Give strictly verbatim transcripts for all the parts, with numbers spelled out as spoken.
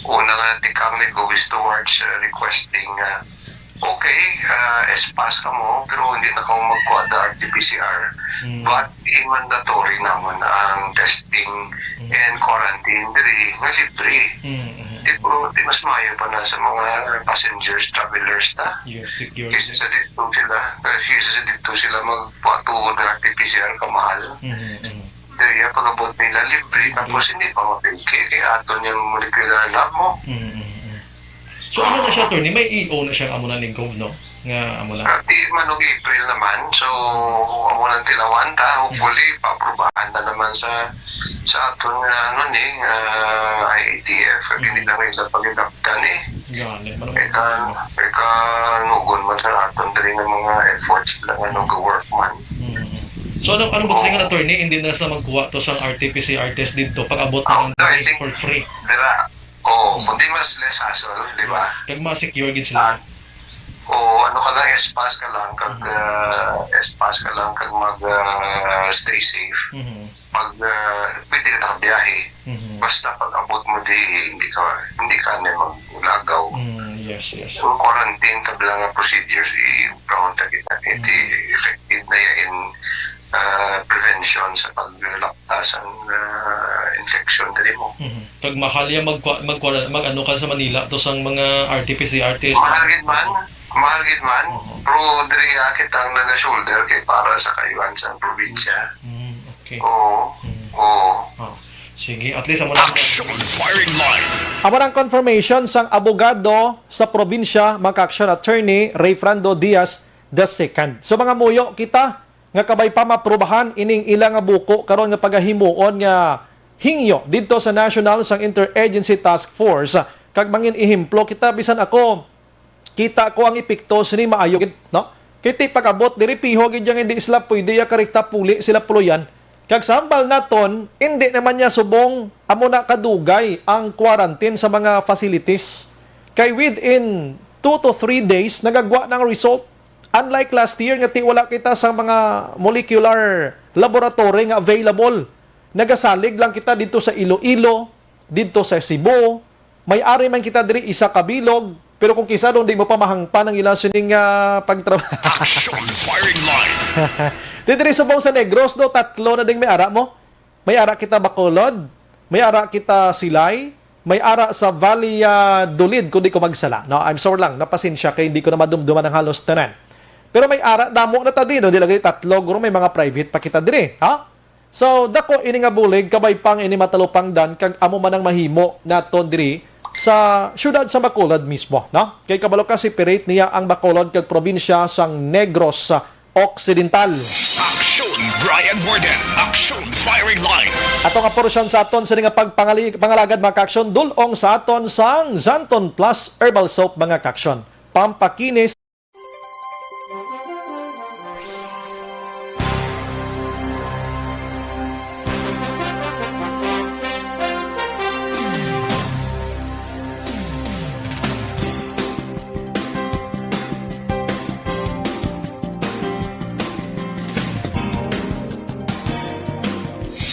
una nga tikang ni Go is towards, uh, requesting, uh, okay, uh, S pass ka mo, pero hindi na ka magkuha da R T P C R. Mm. But, i-mandatory naman ang testing Mm. and quarantine diri nga libre. Mm, mm. Di po, di mas maayo pa na sa mga passengers, travelers na. Yes, secure. Kaysa sa dito sila, kaysa sa dito sila magpatuod ng R T P C R kamahal. Mm, mm. Diri, ang pag-abot nila, libre, tapos hindi pa mapilki. Kaya ato niyang molecular lab mo. Mm, mm, mm. So, ano na siya, attorney? May E O na siya, amo na ni Gov, no? Nga, amo na. Ah, di man og April naman. So, amo lang tilawan ta. Hopefully, paaprubahan na naman sa, sa aton nga, ano ni, ah, I A T F. Kag hindi na nila pagidaptan eh. Gani, man ang Ika, ika nugon man sa aton diri nga mga efforts lang, ano, ga-work man. Mm. So, ano, ano ba sa ingon, attorney? Hindi na sila magkuha to sang R T P C R test dito pag abot na Ah, lang I dito think for free. Dira, oh, Mm. kundi mas less hassle, di ba? Yes. Kag ma-secure gid sila. Ah, oo, ano ka lang, S pass ka lang, kag, Mm. ah, S pass ka lang, kag mag, ah, stay safe. Mhm. Pag, ah, pwede ka nakabiyahe, Mhm. basta pag abot mo di, hindi ka, hindi ka na maglagaw. Mm, yes, yes. Ang quarantine, tabla nga procedures, i-, kaunta kita. Hindi Mm. effective na yan in, ah, prevention sa paglapta sang, ah, infection diri mo. Mhm. Kag mahal ya mag, mag, mag, ano ka sa Manila to sang mga R T P C R test. Mahal gid man. Mahal gid man. Oo. Pero diri, ah, kita ang naga-shoulder kay para sa kayuan sa probinsya. Mm, okay. Oo. Mm. Oo. Ah, sige, at least amo na. Action Firing Line. Amo na ang confirmation sang abogado sa probinsya, mga ka-action, Attorney Rayfrando Diaz the second. So, mga muyo kita nga kabay pa maprubahan ining ila nga buko karon nga pagahimuon nga hingyo didto sa National sang Interagency Task Force. Kag mangin ehemplo kita, bisan ako, kita ko ang epekto sini maayo gid, no? Kay ti pag-abot diri, piho gid yang hindi sila pwede ya karekta, puli sila puloyan. Kag sa hambal naton, hindi naman niya subong amo na kadugay ang quarantine sa mga facilities. Kay within two to three days, nagagwa na ang result. Unlike last year nga ti wala kita sa mga molecular laboratory nga available. Nagasalig lang kita didto sa Iloilo, didto sa Cebu, may ari man kita diri isa ka bilog, pero kung kisa doon di mo pa mahangpan ang ila sining, ah, pagtrabaho. Action Firing Line. Di diri subong sa Negros, do, tatlo na ding may ara mo. May ara kita Bacolod, may ara kita Silay, may ara sa Valladolid, kung di ko magsala. No, I'm sorry lang, napasensya kay hindi ko na madumduman ang halos tanan. Pero may ara, damo na ta diri, no? Di lagi tatlo, guro, may mga private pa kita diri, ha? So, dako ini nga bulig, kabay pang ini matalupangdan, kag amo man ang mahimo naton diri sa siyudad sa Bacolod mismo, no? Kay kabalo ka, separate niya ang Bacolod kag probinsya sang Negros Occidental. Action Brian Warden, Action Firing Line. Ato nga porsyon sa aton sini nga pagpangali-, pangalagad, mga ka-action, dul-ong sa aton sang Xanthone Plus Herbal Soap, mga ka-action. Pampakinis.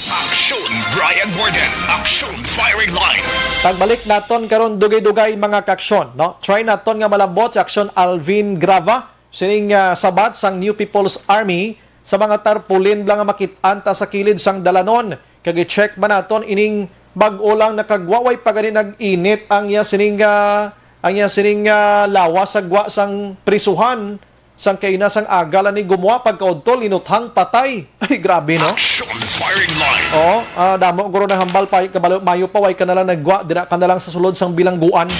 Action Brian Warden, Action Firing Line. Pagbalik naton karon, dugay-dugay, mga ka-action, no? Try naton nga malambot si Action Alvin Grava, sining, ah, sabat sang New People's Army sa mga tarpaulin lang nga makit-an ta sa kilid sang dalanon. Kag i-check ba naton ining bag-o lang nakagwa, way pa gani nag-init ang iya sining, ah, ang iya sining, ah, lawas sa gwa sang prisuhan. Sang kaina sang aga lang ni gumuha, pagkaudto linuthang patay. Ay, grabe, no? Action Firing Line. Oo, ah, damo guro nahambal pa, kabalo, mayo pa, way ka na lang naggwa, dira ka na lang sa sulod sang bilangguan.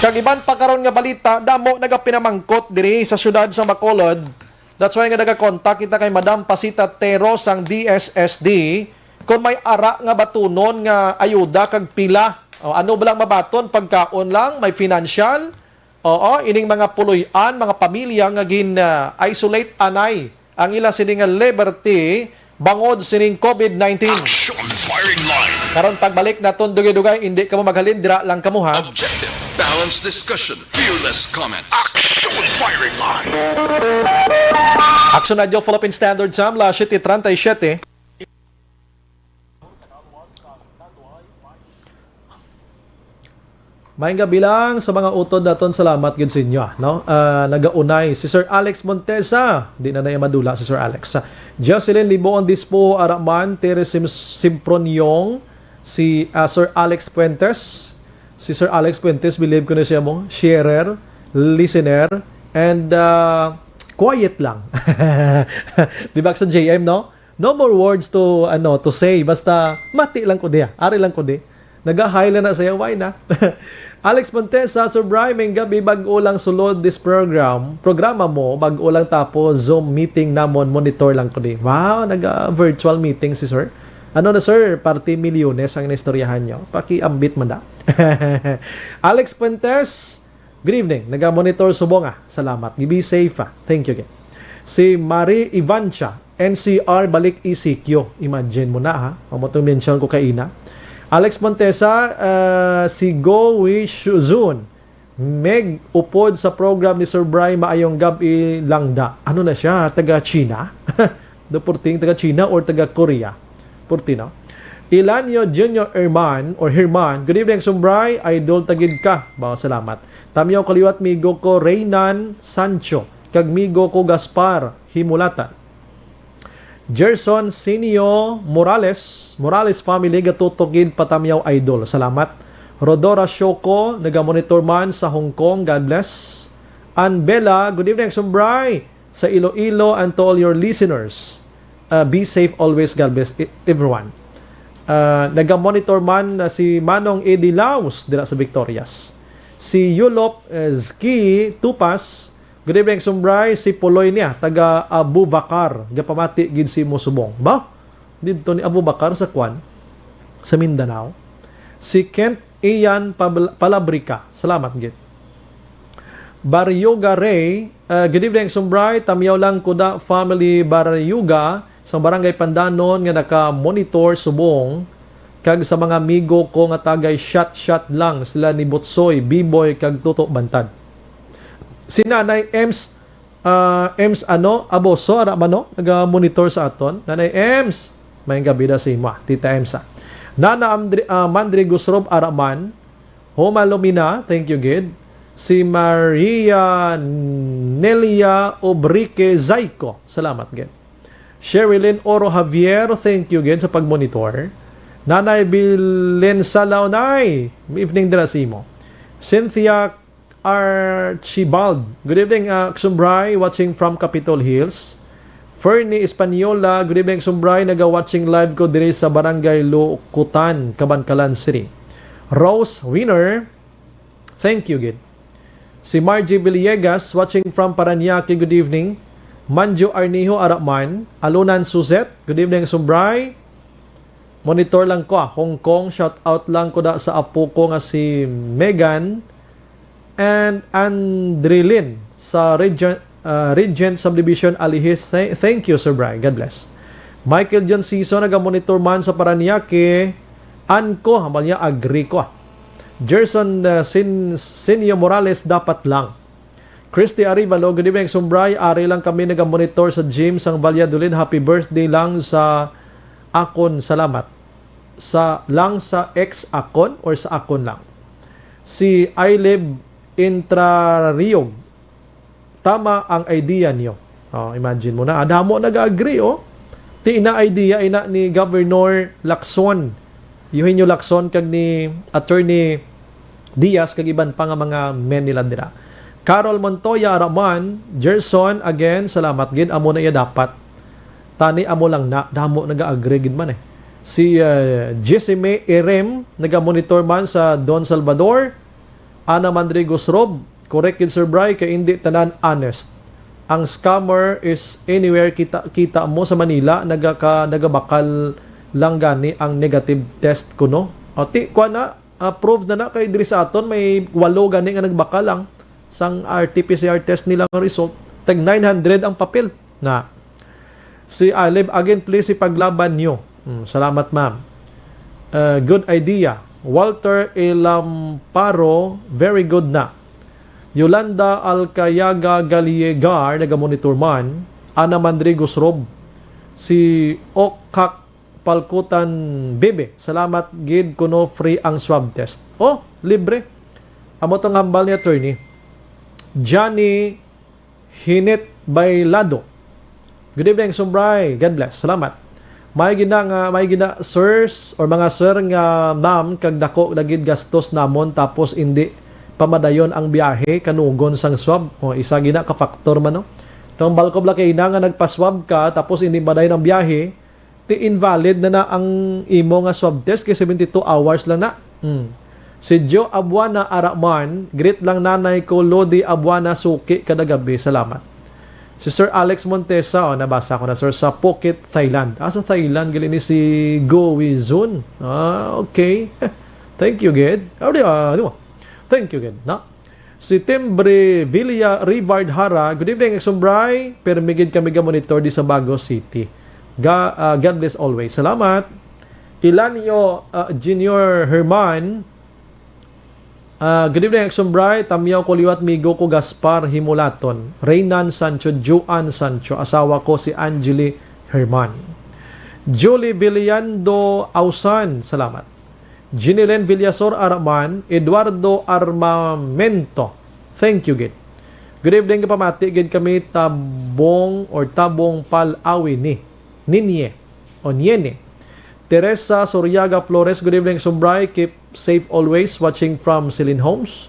Kag iban pa karon nga balita, damo nagapinamangkot diri sa siyudad sa Bacolod. That's why nga nagakontak kita kay Madam Pasita Tero sang D S S D kung may ara nga batunon nga ayuda kag pila. O, ano ba lang mabaton? Pagkaon lang, may financial? Oo, ining mga puloy-an, mga pamilya nga gin, ah, isolate anay ang ila sini nga liberty bangod sining COVID nineteen. Action Firing Line. Karon, pagbalik naton dugay-dugay, hindi kamo maghalin, dira lang kamo, ha? Objective, balanced discussion, fearless comments. Action Firing Line. Action Radio Philippine Standard Time, las siete treinta y siete. Maayong gabi lang sa mga utod naton. Salamat gid sa inyo, ah, no? Ah, nagaunay si Sir Alex Montesa. Di na na iya madula si Sir Alex. Jocelyn Liboon Dispo, Araman, Teres Sim-, Simproniong, si, ah, Sir Alex Fuentes. Si Sir Alex Fuentes, believe ko na siya mo, sharer, listener, and, ah, quiet lang. Di ba sa J M, no? No more words to, ano, to say. Basta, mati lang ko diya. Ari lang ko di. Nagahay lang na siya, why na? Alex Montesa, Sir Bry, may gabi, bag-o lang sulod this program. Programa mo, bag-o lang tapos, Zoom meeting namon, monitor lang ko di. Wow, naga-virtual meeting si Sir. Ano na, Sir? Parte milyones ang inistoryahan nyo. Pakiambit man da. Alex Fuentes, good evening. Naga-monitor subong, ah. Salamat. Be safe, ah. Thank you again. Si Marie Ivancha, N C R balik E C Q. Imagine mo na, ha. Amo tong mention ko kaina. Alex Montesa, ah, si Go Wish Zun. Meg, upod sa program ni Sir Bry, maayong gab-i lang da. Ano na siya? Taga China? Deporting taga China or taga Korea? Purti, no? Ilanio Junior Herman or Herman, good evening, Sir Bry. Idol tagid ka. Ba, salamat. Tamyaw kaliwat, migo ko, Reynan Sancho. Kag migo ko, Gaspar Himulatan. Gerson Sinio Morales, Morales family, gatutok gid, patamyaw, idol. Salamat. Rodora Shoko, naga-monitor man sa Hong Kong. God bless. Ann Bella, good evening, Sir Bry, sa Iloilo, and to all your listeners. Uh, be safe always. God bless e-, everyone. Uh, naga-monitor man na si Manong Eddie Laos dira sa Victorias. Si Yulop, uh, Zki Tupas, good evening, Sir Bry. Si Puloy niya, taga Abubakar. Gapamati gid si mo subong. Ba? Didto ni Abubakar sa kwan, sa Mindanao. Si Kent Ian Pabl-, Palabrica. Salamat gid. Baryoga Ray, uh, good evening, Sir Bry. Tamyaw lang ko da family Baryoga sa Barangay Pandanon nga naka-monitor subong, kag sa mga amigo ko nga tagay shot-shot lang sila ni Butsoy, Biboy, kag Toto Bantad. Si Nanay Ems, ah, Ems, ano, Aboso, ara man, no? Naga-monitor sa aton. Nanay Ems, may gabi na sa imo, ah, Tita Ems, ah. Nana Andre-, ah, Mandre Gusrob, ara man. Homa Lumina, thank you gid. Si Maria Nelia Obrique Zayco, salamat gid. Sherilyn Oro Javier, thank you gid sa pag-monitor. Nanay Bilen Salaunay, evening dira sa imo. Cynthia Archibald, good evening, uh, Sir Bry, watching from Capitol Hills. Fernie Española, good evening, Sir Bry, naga-watching live ko diri sa Barangay Lukutan, Kabankalan City. Rose Winner, thank you gid. Si Margie Villegas, watching from Parañaque, good evening. Manjo Arnijo, ara man. Alunan Suzette, good evening, Sir Bry. Monitor lang ko, ah. Hong Kong, shout out lang ko da sa apo ko nga si Megan and Andrilyn sa Regent, ah, Regent Subdivision, Alihis. Th-, thank you, Sir Bry. God bless. Michael John Season, naga-monitor man sa Parañaque. An ko, hambal niya, agree ko, ah. Gerson, ah, Sin-, Sinio Morales, dapat lang. Christy Arevalo, good evening, Sir Bry. Ari lang kami naga-monitor sa gym sang Valladolid. Happy birthday lang sa akon. Salamat. Sa, lang sa ex akon or sa akon lang? Si I live Intrariog. Tama ang idea niyo. Oh, imagine mo na. Ah, damo nag-agree, oh. Ti ina idea ina ni Governor Lacson. Eugenio Lacson kag ni Attorney Diaz kag iban pa nga mga men nila dira. Carol Montoya, Raman, Gerson, again, salamat gid. Amo na iya dapat. Tani amo lang na, damo nag-agree gid man eh. Si, uh, Jessime Erem, naga-monitor man sa Don Salvador. Ana Mandrigos Rob, correct gid, Sir Bry, kay indi tanan honest. Ang scammer is anywhere kita, kita mo sa Manila, nagaka-, nagabakal lang gani ang negative test kuno. O, ti, kuha na, ah, prove na na kay diri sa aton may walo gani nga nagbakal lang sang R T P C R test nila nga result. Tag nine hundred ang papel na. Si Alib, again, please, ipaglaban nyo. Hmm, salamat, ma'am. Uh, good idea. Walter Ilamparo, very good na. Yolanda Alcayaga Galiegar, naga-monitor man. Ana Mandrigos Rob. Si Okak Palkutan Bibi, salamat gid kuno free ang swab test. Oh, libre. Amo tong hambal ni attorney. Johnny Hinit Bailado. Good evening, Sumbray. God bless. Salamat. May gina nga, may gina sirs or mga sir nga ma'am kag dako na gid gastos namon tapos indi pamadayon ang biyahe kanugon sang swab. O, isa gina ka factor man, no? Tong balkob lang kay ina nga nagpaswab ka tapos indi madayon ang biyahe, ti invalid na na ang imo nga swab test kay seventy-two hours lang na. Hmm. Si Joe Abuana Araman, greet lang nanay ko, Lodi Abuana, suki kada gabi. Salamat. Si Sir Alex Montesa, oh, nabasa ko na, sir, sa Phuket, Thailand. Ah, sa Thailand, gali ni si Gowi Zun. Ah, okay. Thank you, gid. Ah, di, ah, di mo. Thank you, gid. Na? Si Timbre Villa Rivard Hara, good evening, Exumbray. Permi gid kami ga monitor di sa Bago City. Ga, ah, God bless always. Salamat. Ilanio, ah, Junior Herman, ah, good evening, Exumbray. Tamyaw ko liwat migo ko Gaspar Himulaton. Reynan Sancho, Juan Sancho. Asawa ko si Angeli Herman. Julie Villando Ausan, salamat. Jinilen Villasor Araman, Eduardo Armamento. Thank you, gid. Good evening, kapamati, gid kami Tabong or Tabong Palawi ni Ninie o Niene. Teresa Soriaga Flores, good evening, Sumbray. Keep safe always. Watching from Celine Homes.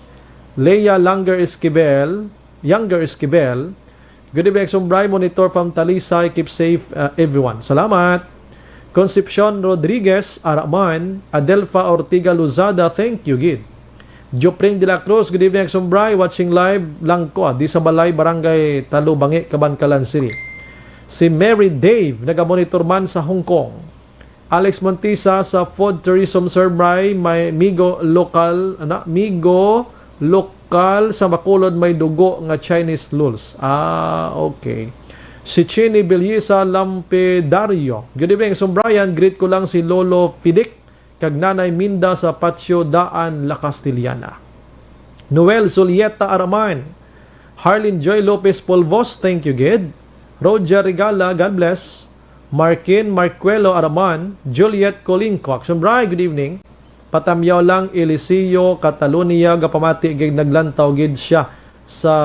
Leia Langer Esquivel, Younger Esquivel, good evening, Sumbray. Monitor from Talisay. Keep safe, uh, everyone. Salamat. Concepcion Rodriguez, Araman. Adelfa Ortiga Luzada, thank you, gid. Jopring de la Cruz, good evening, Sumbray. Watching live lang ko, ah, di sa balay, Barangay Talubangi, Kabankalan City. Si Mary Dave, nagamonitor man sa Hong Kong. Alex Montisa sa Food Tourism Sumbray, may migo lokal, ana, migo lokal sa Bacolod may dugo nga Chinese noodles. Ah, okay. Si Chini Belisa Lampidario. Good evening, Sumbrayan. Greet ko lang si Lolo Fidic kag Nanay Minda sa Patio Daan, La Castellana. Noel Sulieta Araman. Harlin Joy Lopez Polvos, thank you, gid. Roger Regala, God bless. Markin Marcuelo Araman, Juliet Colingco. Action Bray, good evening. Patamyaw lang, Eliseo Catalonia, gapamati gid, naglantaw gid siya sa,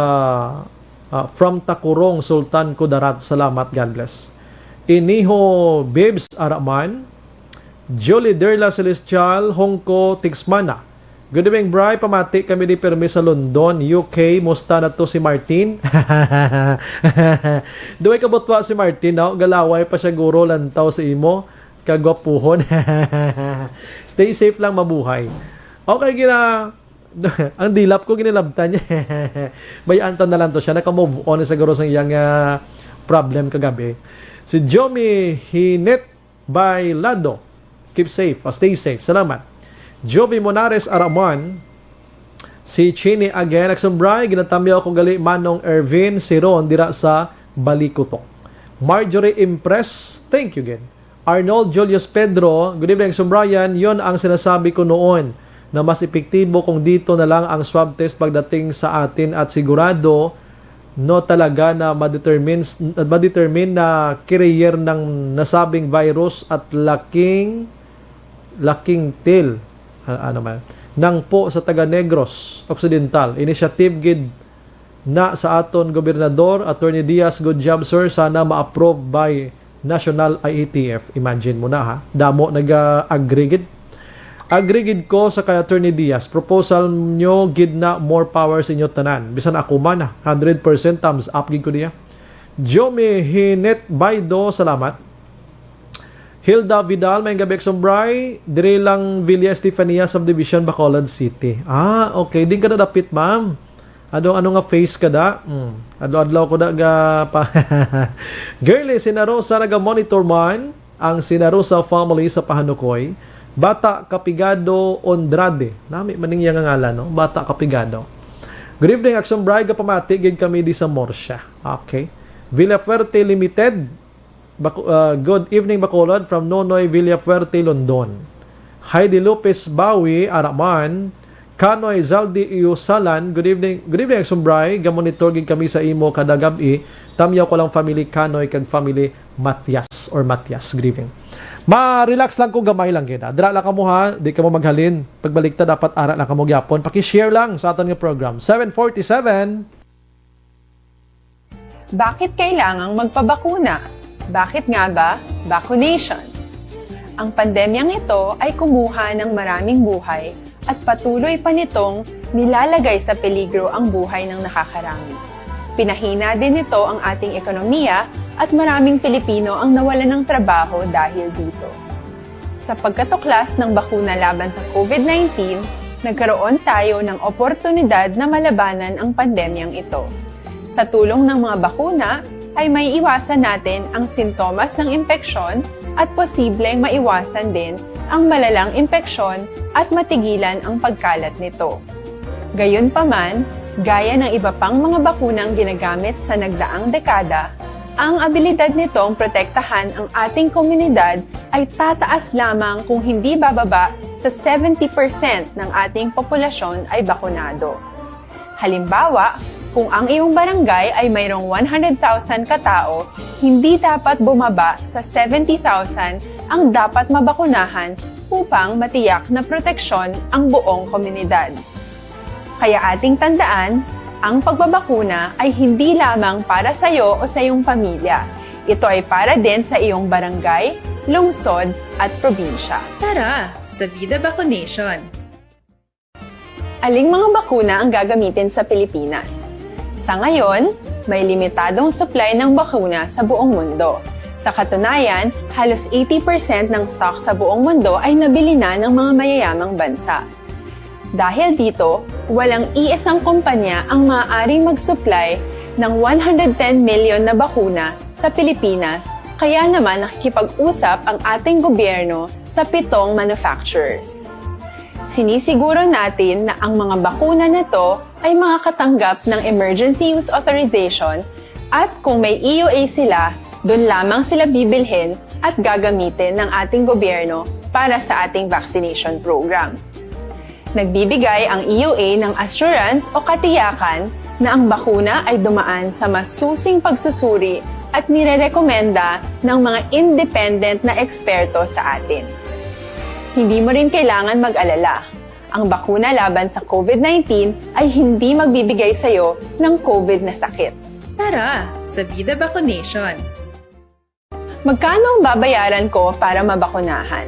ah, from Takurong, Sultan Kudarat. Salamat, God bless. Iniho Babes Araman, Julie Derla Celestial, Hongko Tigsmana. Good evening, Bray. Pamati kami di pirmi sa London, U K. Musta na to si Martin? Duway ka butwa si Martin, no? Galaway pa siya, guro, lantaw sa imo. Kagwapuhon. Stay safe lang, mabuhay. Okay, gina, ang dilap ko, ginilabtan niya. Bayaan ta na lang to siya. Naka-move on na siguro sa iyang, ah, problem kagabi. Si Jomi Hinet Bailado. Keep safe. O, stay safe. Salamat. Jovi Monares Aramuan, si Chini again. Nagsumbray, ginatamyaw ko gali Manong Ervin Siron dira sa Balikutok. Marjorie Impress, thank you again. Arnold Julius Pedro, good evening, Sumbrayan. Yon ang sinasabi ko noon na mas epektibo kung dito na lang ang swab test pagdating sa atin at sigurado, no, talaga na ma-determine, ma-determine na carrier ng nasabing virus at laking, laking til, ah, ano man, nang po sa taga Negros Occidental. Initiative gid na sa aton gobernador, Attorney Diaz. Good job, sir. Sana ma-approve by National I A T F. Imagine mo na, ha. Damo nag-agree gid. Agree gid ko sa kay Attorney Diaz. Proposal nyo gid na, more power sa inyo tanan. Bisan ako man, ah, hundred percent thumbs up gid ko diya. Jomi Hinet Baido, salamat. Hilda Vidal, may gabi, Exombray. Diri lang Villa Estefania Subdivision, Bacolod City. Ah, okay. Di ka na dapit, ma'am. Ano, ano nga face ka da? Hmm. Adlaw-adlaw ko da ga pa. Girly Sinarosa, naga-monitor man ang Sinarosa family sa Pahanukoy. Bata Kapigado Ondrade. Nami maning iya nga ngalan, no? Bata Kapigado. Good evening, Action Bride. Gapamati gid kami di sa Morsia. Okay. Villafuerte Limited. Baco-, uh, good evening, Bacolod, from Nonoy Villafuerte, London. Heidi Lopez Bawi, Araman. Kanoy Zaldi Iusalan, good evening, good evening, Sumbray. Gamonitor gid kami sa imo kada gab-i. Tamyaw ko lang family Kanoy kag family Matias or Matias. Good evening. Ma-relax lang ko gamay lang gid, ah. Dira lang kamo, ha, di kamo maghalin. Pagbalik ta, dapat ara lang kamo gyapon. Paki-share lang sa aton nga program. Seven forty-seven. Bakit kailangang magpabakuna? Bakit nga ba vaccination? Ang pandemyang ito ay kumuha ng maraming buhay at patuloy pa nitong nilalagay sa peligro ang buhay ng nakakarami. Pinahina din nito ang ating ekonomiya at maraming Pilipino ang nawalan ng trabaho dahil dito. Sa pagkatuklas ng bakuna laban sa COVID nineteen, nagkaroon tayo ng oportunidad na malabanan ang pandemyang ito. Sa tulong ng mga bakuna, ay maiiwasan natin ang sintomas ng impeksyon at posibleng maiwasan din ang malalang impeksyon at matigilan ang pagkalat nito. Gayunpaman, gaya ng iba pang mga bakunang ginagamit sa nagdaang dekada, ang abilidad nitong protektahan ang ating komunidad ay tataas lamang kung hindi bababa sa seventy percent ng ating populasyon ay bakunado. Halimbawa, kung ang iyong barangay ay mayroong one hundred thousand ka tao, hindi dapat bumaba sa seventy thousand ang dapat mabakunahan upang matiyak na proteksyon ang buong komunidad. Kaya ating tandaan, ang pagbabakuna ay hindi lamang para sa iyo o sa iyong pamilya. Ito ay para din sa iyong barangay, lungsod, at probinsya. Tara, sa Vida Vaccination! Aling mga bakuna ang gagamitin sa Pilipinas? Sa ngayon, may limitadong supply ng bakuna sa buong mundo. Sa katunayan, halos eighty percent ng stock sa buong mundo ay nabili na ng mga mayayamang bansa. Dahil dito, walang iisang kumpanya ang maaaring mag-supply ng one hundred ten million na bakuna sa Pilipinas, kaya naman nakikipag-usap ang ating gobyerno sa pitong manufacturers. Sinisiguro natin na ang mga bakuna na to ay makakatanggap ng emergency use authorization at kung may E U A sila, doon lamang sila bibilhin at gagamitin ng ating gobyerno para sa ating vaccination program. Nagbibigay ang E U A ng assurance o katiyakan na ang bakuna ay dumaan sa masusing pagsusuri at nirerekomenda ng mga independent na eksperto sa atin. Hindi mo rin kailangan mag-alala. Ang bakuna laban sa COVID nineteen ay hindi magbibigay sa iyo ng COVID na sakit. Tara, sa Vida Vaccination! Magkano ang babayaran ko para mabakunahan?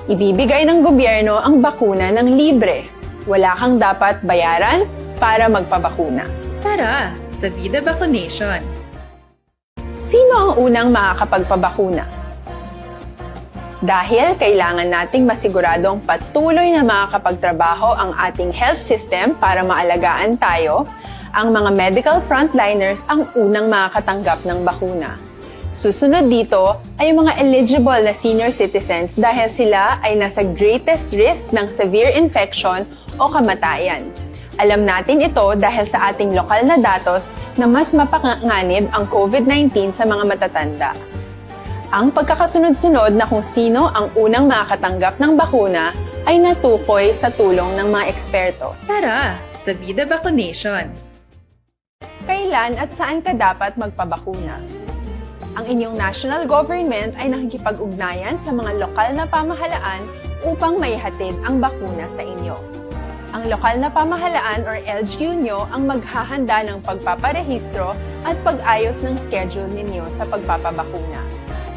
Ibibigay ng gobyerno ang bakuna ng libre. Wala kang dapat bayaran para magpabakuna. Tara, sa Vida Vaccination! Sino ang unang makakapagpabakuna? Dahil kailangan nating masiguradong patuloy na makakapagtrabaho ang ating health system para maalagaan tayo, ang mga medical frontliners ang unang makakatanggap ng bakuna. Susunod dito ay ang mga eligible na senior citizens dahil sila ay nasa greatest risk ng severe infection o kamatayan. Alam natin ito dahil sa ating lokal na datos na mas mapanganib ang COVID nineteen sa mga matatanda. Ang pagkakasunod-sunod na kung sino ang unang makakatanggap ng bakuna ay natukoy sa tulong ng mga eksperto. Tara, sa Vida Vaccination! Kailan at saan ka dapat magpabakuna? Ang inyong national government ay nakikipag-ugnayan sa mga lokal na pamahalaan upang maihatid ang bakuna sa inyo. Ang lokal na pamahalaan or L G U nyo ang maghahanda ng pagpaparehistro at pag-ayos ng schedule ninyo sa pagpapabakuna.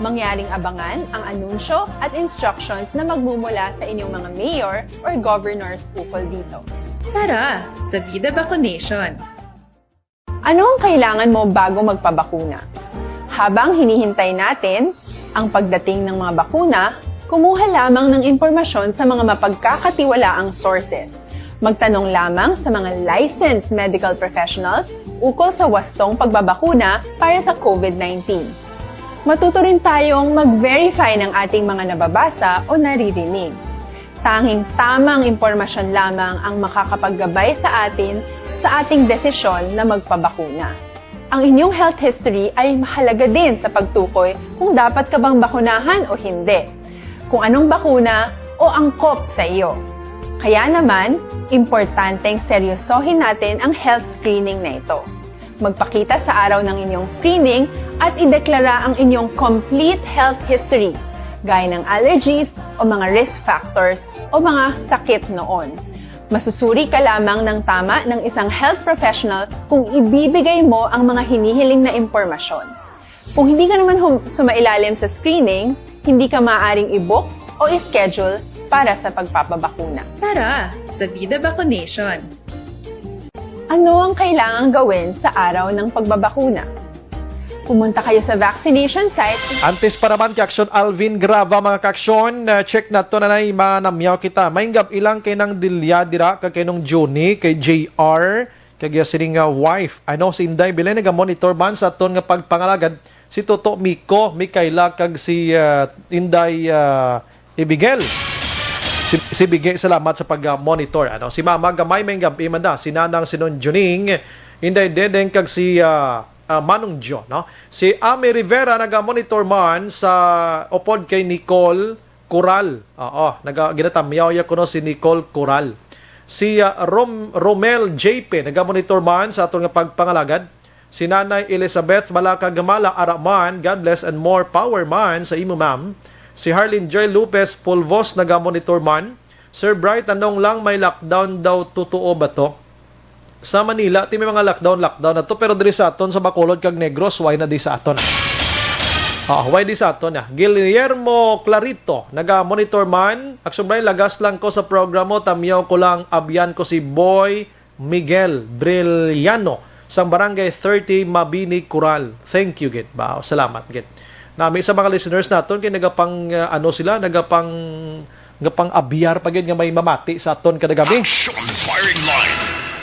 Mangyaring abangan ang anunsyo at instructions na magmumula sa inyong mga mayor or governors ukol dito. Tara, sa Vida Vaccination! Ano ang kailangan mo bago magpabakuna? Habang hinihintay natin ang pagdating ng mga bakuna, kumuha lamang ng impormasyon sa mga mapagkakatiwalaang sources. Magtanong lamang sa mga licensed medical professionals ukol sa wastong pagbabakuna para sa COVID nineteen. Matuto rin tayong mag-verify ng ating mga nababasa o naririnig. Tanging tamang impormasyon lamang ang makakapaggabay sa atin sa ating desisyon na magpabakuna. Ang inyong health history ay mahalaga din sa pagtukoy kung dapat ka bang bakunahan o hindi, kung anong bakuna o angkop sa iyo. Kaya naman, importanteng seryosohin natin ang health screening na ito. Magpakita sa araw ng inyong screening at ideklara ang inyong complete health history. gaya ng allergies o mga risk factors o mga sakit noon. Masusuri ka lamang ng tama ng isang health professional kung ibibigay mo ang mga hinihiling na impormasyon. Kung hindi ka naman hum- sumailalim sa screening, hindi ka maaaring i-book o i-schedule para sa pagpapabakuna. Tara, sa Vida Vaccination! Ano ang kailangang gawin sa araw ng pagbabakuna? Pumunta kayo sa vaccination site. Antes pa naman kay Aksyon Alvin Grava, mga kaaksyon, uh, check nato na nay manamyaw kita. May gab ilang kay Nang Dilya dira, kag kay Nong Juni, kay J R, kag iya sining, uh, wife. Ano, si Inday Belen naga-monitor man sa aton nga pagpangalagad, si Toto Miko, Mikaela, kag si, uh, Inday, uh, Ibigel. Si, si Bigel, salamat sa pag-monitor. Ano? Si Mama Gamay, may gab-i man da. Si Nanang Sinon Juning, Inday Dedeng, kag si, uh, uh, Manong Jo, no? Si Ami Rivera naga-monitor man sa upod kay Nicole Coral. Oo, naga ginatamyaw ya kuno si Nicole Coral. Si, uh, Rom Romel J P naga-monitor man sa aton nga pagpangalagad. Si Nanay Elizabeth Balaka Gamala ara man, God bless and more power man sa imo, ma'am. Si Harlin Joy Lopez Pulvos naga-monitor man. Sir Bright, anong lang may lockdown daw, totoo ba to? Sa Manila, ti may mga lockdown, lockdown na to, pero diri sa aton, sa Bacolod kag Negros, why na di sa aton? Ah, why di sa aton, ah? Guillermo Clarito, naga-monitor man. Action Bright, lagas lang ko sa programa, tamyaw ko lang, abyan ko si Boy Miguel Brillano, sang Barangay thirty, Mabini, Coral. Thank you, gid. Ba, salamat, gid. Nami sa mga listeners naton, kay nagapang, ah, ano sila, nagapang, nagapang abyar pa gid nga may mamati sa aton kada gabi. Action Firing Line.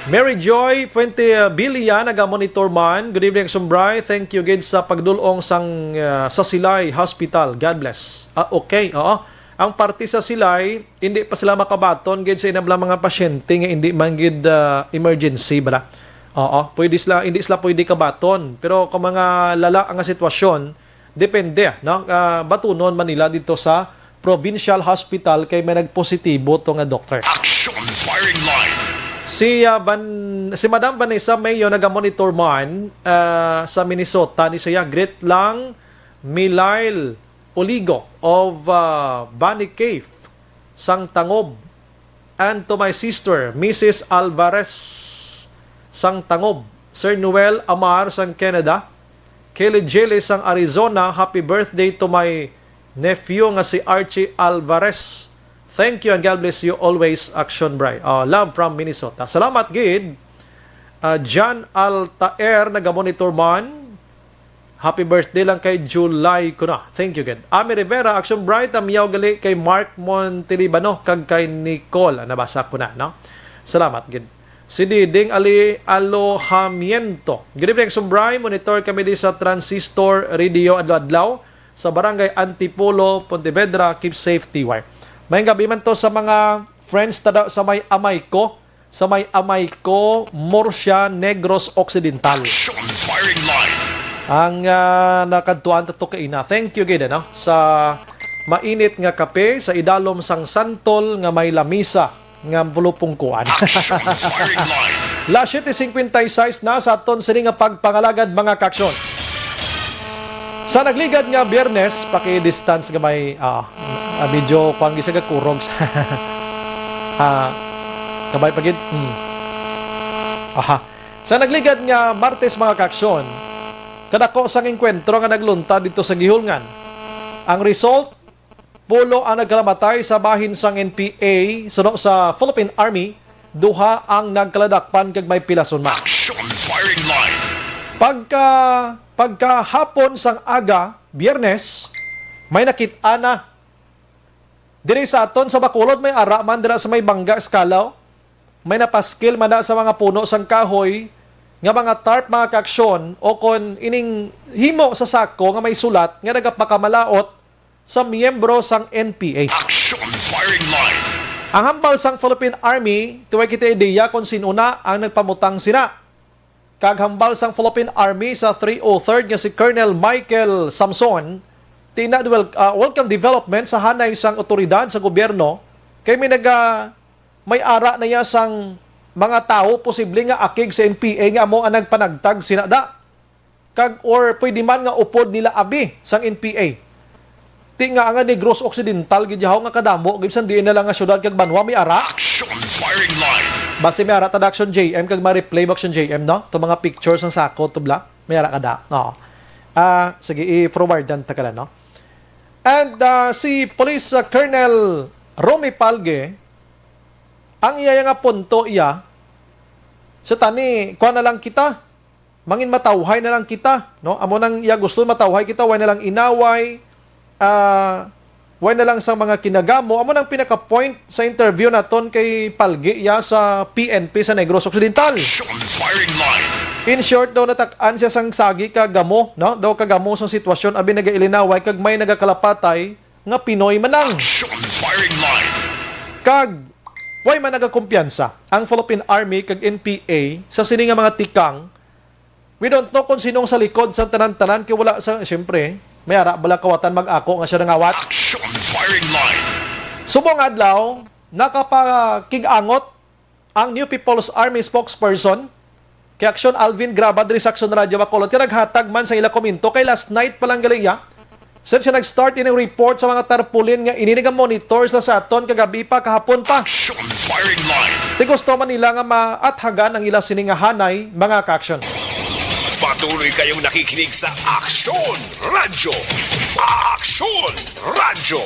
Mary Joy Fuente, ah, Bilia, naga-monitor man. Good evening, Sumbray. Thank you gid sa pagdulong sang, ah, sa Silay Hospital. God bless. Ah, okay, oo. Ang parte sa Silay, hindi pa sila makabaton gid sa inablang mga pasyente nga hindi man gid, ah, emergency, bala. Oo, pwede sila, hindi sila pwede kabaton. Pero kung mga lala nga sitwasyon, depende, no? Ah, batunon man nila dito sa provincial hospital kay may nagpositibo to nga doktor. Action Firing Line. Si, ah, Van-, si Madam Vanessa Mayo naga-monitor man, ah, sa Minnesota, ni siya, greet lang Milail Oligo of, ah, Bunny Cave sang Tangob, and to my sister, Missus Alvarez sang Tangob, Sir Noel Amar sang Canada, Kelly Jilly sang Arizona, happy birthday to my nephew nga si Archie Alvarez. Thank you and God bless you always, Action Bray. Ah, love from Minnesota. Salamat gid. Ah, John Altair, naga-monitor man. Happy birthday lang kay July ko na. Thank you, gid. Ami Rivera, Action Bright, tamyaw gali kay Mark Montelibano, kag kay Nicole. Ah, nabasa ko na, no? Salamat, gid. Si Diding Ali Alojamiento. Good evening, Action Bright. Monitor kami di sa Transistor Radio adlaw-adlaw sa Barangay Antipolo, Pontevedra. Keep safe, T Y. May gabi man to sa mga friends tada sa may amay ko. Sa may Amay ko, Murcia, Negros Occidental. Action Firing Line. Ang, ah, nakadtuan ta to kaina. Thank you gid, ano, sa mainit nga kape sa idalom sang santol nga may lamisa nga bulupungkuan. Action Firing Line. Las siete cincuenta y seis na sa aton sini nga pagpangalagad, mga kaaksyon. Sa nagligad nga Biyernes, paki-distance gamay, ah, ah, medyo kuwan gid siya, kurog. Ah, kabay pa gid. Hmm. Aha. Sa nagligad nga Martes, mga kaaksyon, kadako sang engkwentro nga naglunta dito sa Guihulngan. Ang result, pulo ang nagkalamatay sa bahin sang N P A, suno sa Philippine Army, duha ang nagkaladakpan kag may pilason man. Action Firing Line. Pagka, pagkahapon sang aga, Biyernes, may nakit-an na diri sa aton sa Bacolod, may ara man dira sa may Bangga, Escalao. May napaskil man na sa mga puno sang kahoy nga mga tarp, mga kaaksyon, o kon ining himo sa sako nga may sulat nga nagapakamalaot sa miyembro sang N P A. Action Firing Line. Ang hambal sang Philippine Army, ti way kita ideya kon sin-o na ang nagpamutang sina. Kag hambal sang Philippine Army sa three oh third nga si Colonel Michael Samson, ti na wel-, ah, welcome development sa hanay sang otoridad sa gobyerno kay may naga-, may ara na ya sang mga tawo posible nga akig sa N P A nga amo ang nagpanagtag sina da. Kag, or pwede man nga upod nila abi sang N P A. Ti nga ang Negros Occidental gid yaw nga kadamo gid sang diin na lang nga syudad kag banwa may ara. Action firing line. Basi may ara ta da Action J M kag ma-replay mo Action J M, no? To mga pictures sang sako to bla. May ara ka da. Oo. Ah, sige, i-forwardan ta ka na, no? And ah, si Police ah, Colonel Romy Palge, ang iya nga punto iya, sa tani, kuha na lang kita. Mangin matawhay na lang kita, no? Amo nang iya gusto, matawhay kita, way na lang inaway, ah, way na lang sa mga kinagamo. Amo nang pinaka-point sa interview naton kay Palgi ya sa P N P sa Negros Occidental. Action firing line. In short, daw natak-an siya sang sagi ka gamo, no? Daw ka gamo sang sitwasyon, abi nagailinaway kag may nagakalapatay nga Pinoy manang. Action firing line. Kag way man nagakumpiyansa ang Philippine Army kag N P A sa sini nga mga tikang. We don't know kung sinong sa likod sa tanan-tanan, kay wala sa, siyempre, may ara bala kawatan mag-ako nga siya nangawat. Action firing line. Subong adlaw, nakapakig-angot ang New People's Army spokesperson kay Action Alvin Graba diri sa Action Radio Bacolod, kay naghatag man sa ila komento kay last night pa lang gali iya. Sir, siya nag-start ining report sa mga tarpaulin nga ini naga-monitor sila sa aton kagabi pa, kahapon pa. Action firing line. Ti gusto man nila nga maathagan ang ila sini nga hanay, mga ka-action. Patuloy kayong nakikinig sa Action Radio. Action Radio.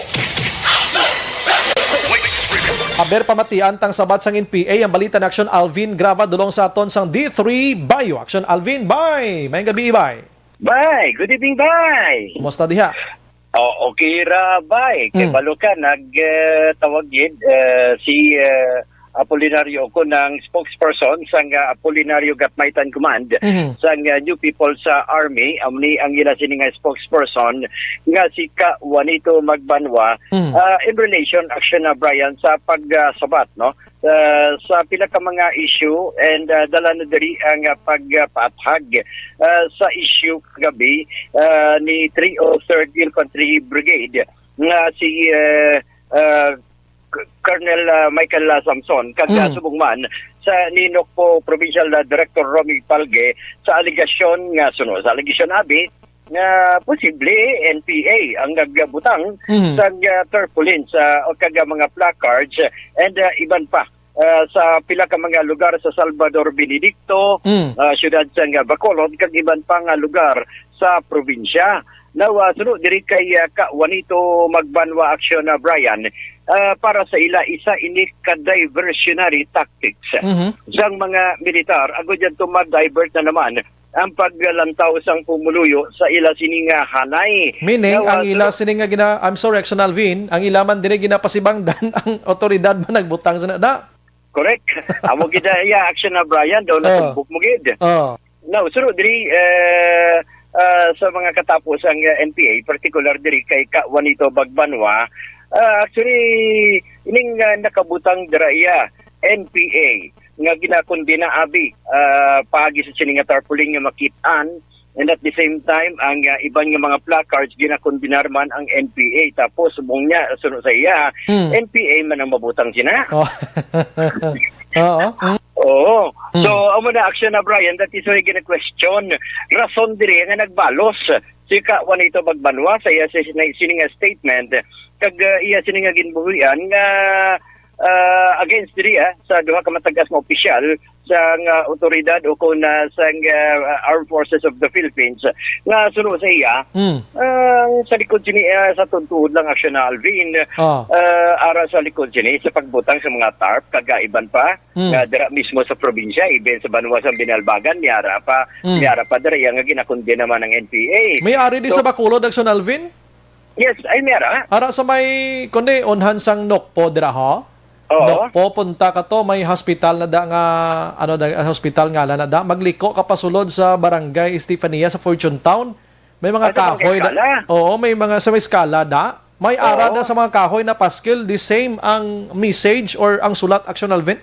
Aber, pamatian tang sabat sang N P A ang balita ni Action Alvin Graba dulong sa aton sang D three Bayo. Action Alvin, bay! May gabi, bay! Bay, good evening, bay. Kumusta diha? Oh, okay ra, bay. Kay Mm. balo ka, nag, eh, tawag gid, eh, si, eh, Apolinario ko ng spokesperson sang, ah, Apolinario Gatmaitan Command Mhm. sang, ah, New People's, ah, Army. Amo ni ang ila sini nga spokesperson nga si Ka Juanito Magbanwa, Mm. ah, in relation, Action, ah, Brian, sa pag, ah, sabat, no? Ah, sa pila ka mga issue and, ah, dala na diri ang, ah, pagpaathag, ah, sa issue kagabi, ah, ni three oh third Infantry Brigade nga si, ah, ah, K-, Colonel, ah, Michael, ah, Samson kag, ah, Mm. subong man sa ni Nocpo Provincial, ah, Director Romy Palge sa alegasyon nga suno sa alegasyon abi nga posible N P A ang nagbutang Mm. sa, ah, tarpaulin sa, o kag, ah, mga placards and, ah, iban pa, ah, sa pila ka mga lugar sa Salvador Benedicto, Mm. ah, siyudad sa, ah, Bacolod, kag iban pa nga lugar sa probinsya. Now, ah, suno diri kay, ah, Ka Juanito Magbanwa Action, ah, Brian, ah, para sa ila, isa ini ka diversionary tactics Mhm. sang mga militar agud yadto ma-divert na naman ang paglantaw sang pumuluyo sa ila sini nga hanay. Meaning, Now, ang ah, ila suno sini nga gina-, I'm sorry, Action Alvin, ang ila man diri ginapasibangdan ang otoridad man nagbutang sa na. Correct. Amo gid iya, Action, ah, Brian, daw Oh. natumbok mo gid. Oh. Now, suno diri, eh, ah, sa mga katapo sang, ah, N P A, particular diri kay Ka Juanito Magbanwa, ah, actually, ining, ah, nakabutang dira iya, N P A, nga ginakondena abi, ah, paagi sa sini nga tarpaulin nga makit-an, and at the same time, ang, ah, iban nga mga placards ginakondenar man ang N P A. Tapos, subong niya, suno sa iya, Hmm. N P A man ang mabutang sina. Oh. Oo. Mm. Oo. Hmm. So, amo na, Action, ah, Brian, that is why gina-question. Rason diri nga nagbalos si Ka Juanito Magbanwa sa iya si-, sini nga statement kag, ah, iya sini nga ginbuhian nga, ah, against diri, ah, sa duha ka matagas nga opisyal sa nga otoridad o kon, ah, sa nga, ah, Armed Forces of the Philippines nga suno sa iya, Hmm. ah, sa likod sini, ah, sa tuod-tuod lang, Action, ah, Alvin, Ah. ah, ara sa likod sini sa pagbutang sa mga tarp kag, ah, iban pa. Hmm. Nga dira mismo sa probinsya, even sa banwa sa Binalbagan, may ara pa, Hmm. may ara pa dira iya nga ginakondena man ang N P A. May ari di So, sa Bacolod, Action Alvin? Yes, ay may ara. Ara sa may, kundi, unhan sang Nocpo dira, ho? Oo. Nocpo, punta ka to, may hospital na da nga, ano, da, hospital nga na da. Magliko ka pasulod sa Barangay Estefania sa Fortune Town. May mga Ah, sa mga kahoy da. Eskala. Oo, may mga sa may Eskala da. May ara Oo. na sa mga kahoy na paskil, the same ang message or ang sulat, Action Alvin?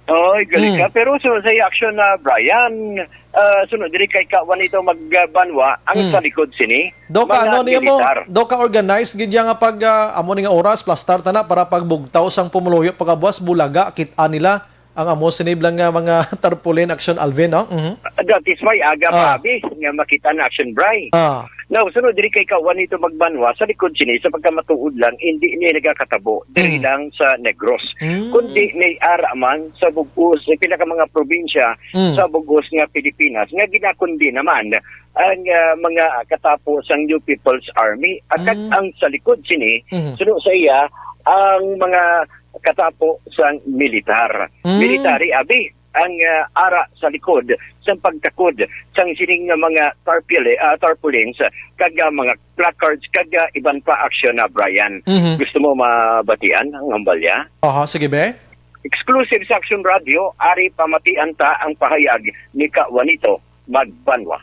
Oy, gali ka. Hmm. Pero sa, sa action na, Brian, ah, sunod diri kay Ka Juanito Magbanwa, ang Hmm. sa likod sini, Daw ka, mga ano niya mo? militar. Daw ka organized gid niya nga pag, ah, amo ni nga oras, plastar ta na para pagbugtaw sang pumuluyo, pagkabuas, bulaga, kit-an nila ang amo sini bala nga mga tarpaulin, Action Alvin, no? Mhm. That is why aga Ah. pa, abi, nga makita na, Action Bry. Ah. Now, sunod diri kay Ka Juanito Magbanwa, sa likod sini, sa pagkamatuod lang, hindi ni nagakatabo diri Mm. lang sa Negros, Mm. kundi ni ara man sa bug-os, sa pila ka mga probinsya Mm. sa bug-os nga Pilipinas nga ginakundi naman ang, ah, mga katapo sang New People's Army. At kag Mm. ang sa likod sini, Mhm. suno sa iya, ang mga katapo sang militar. Mm. Military, abi, ang, ah, ara sa likod sang pagtakod sang sining nga mga tarpauli-, ah, tarpaulins, kag, ah, mga placards, kag, ah, iban pa aksyon na, Brian. Mhm. Gusto mo mabatian ang hambalya? Aha, sige, be. Exclusive sa Aksyon Radio, ari pamatian ta ang pahayag ni Ka Juanito Magbanwa.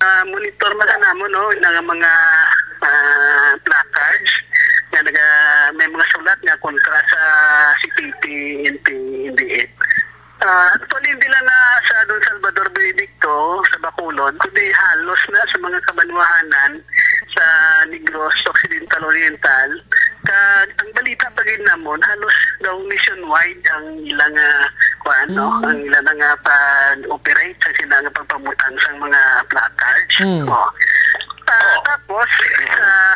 Ah, monitor man sa namo, no, nga mga, ah, placards nga naga-, may mga sulat nga kontra sa C P P, N P A, N D F. Ah, actually, hindi lang na sa Don Salvador Benedicto, sa Bacolod, kundi halos na sa mga kabanwahanan sa Negros Occidental Oriental. Kag ang balita pa gid namon, halos daw nationwide ang ilang, ah, kuan, no? Mm. Ang ilang nga pag-operate sa sila nga pagpabutang sang mga placards. Mm. Oh. Ah, tapos, ah,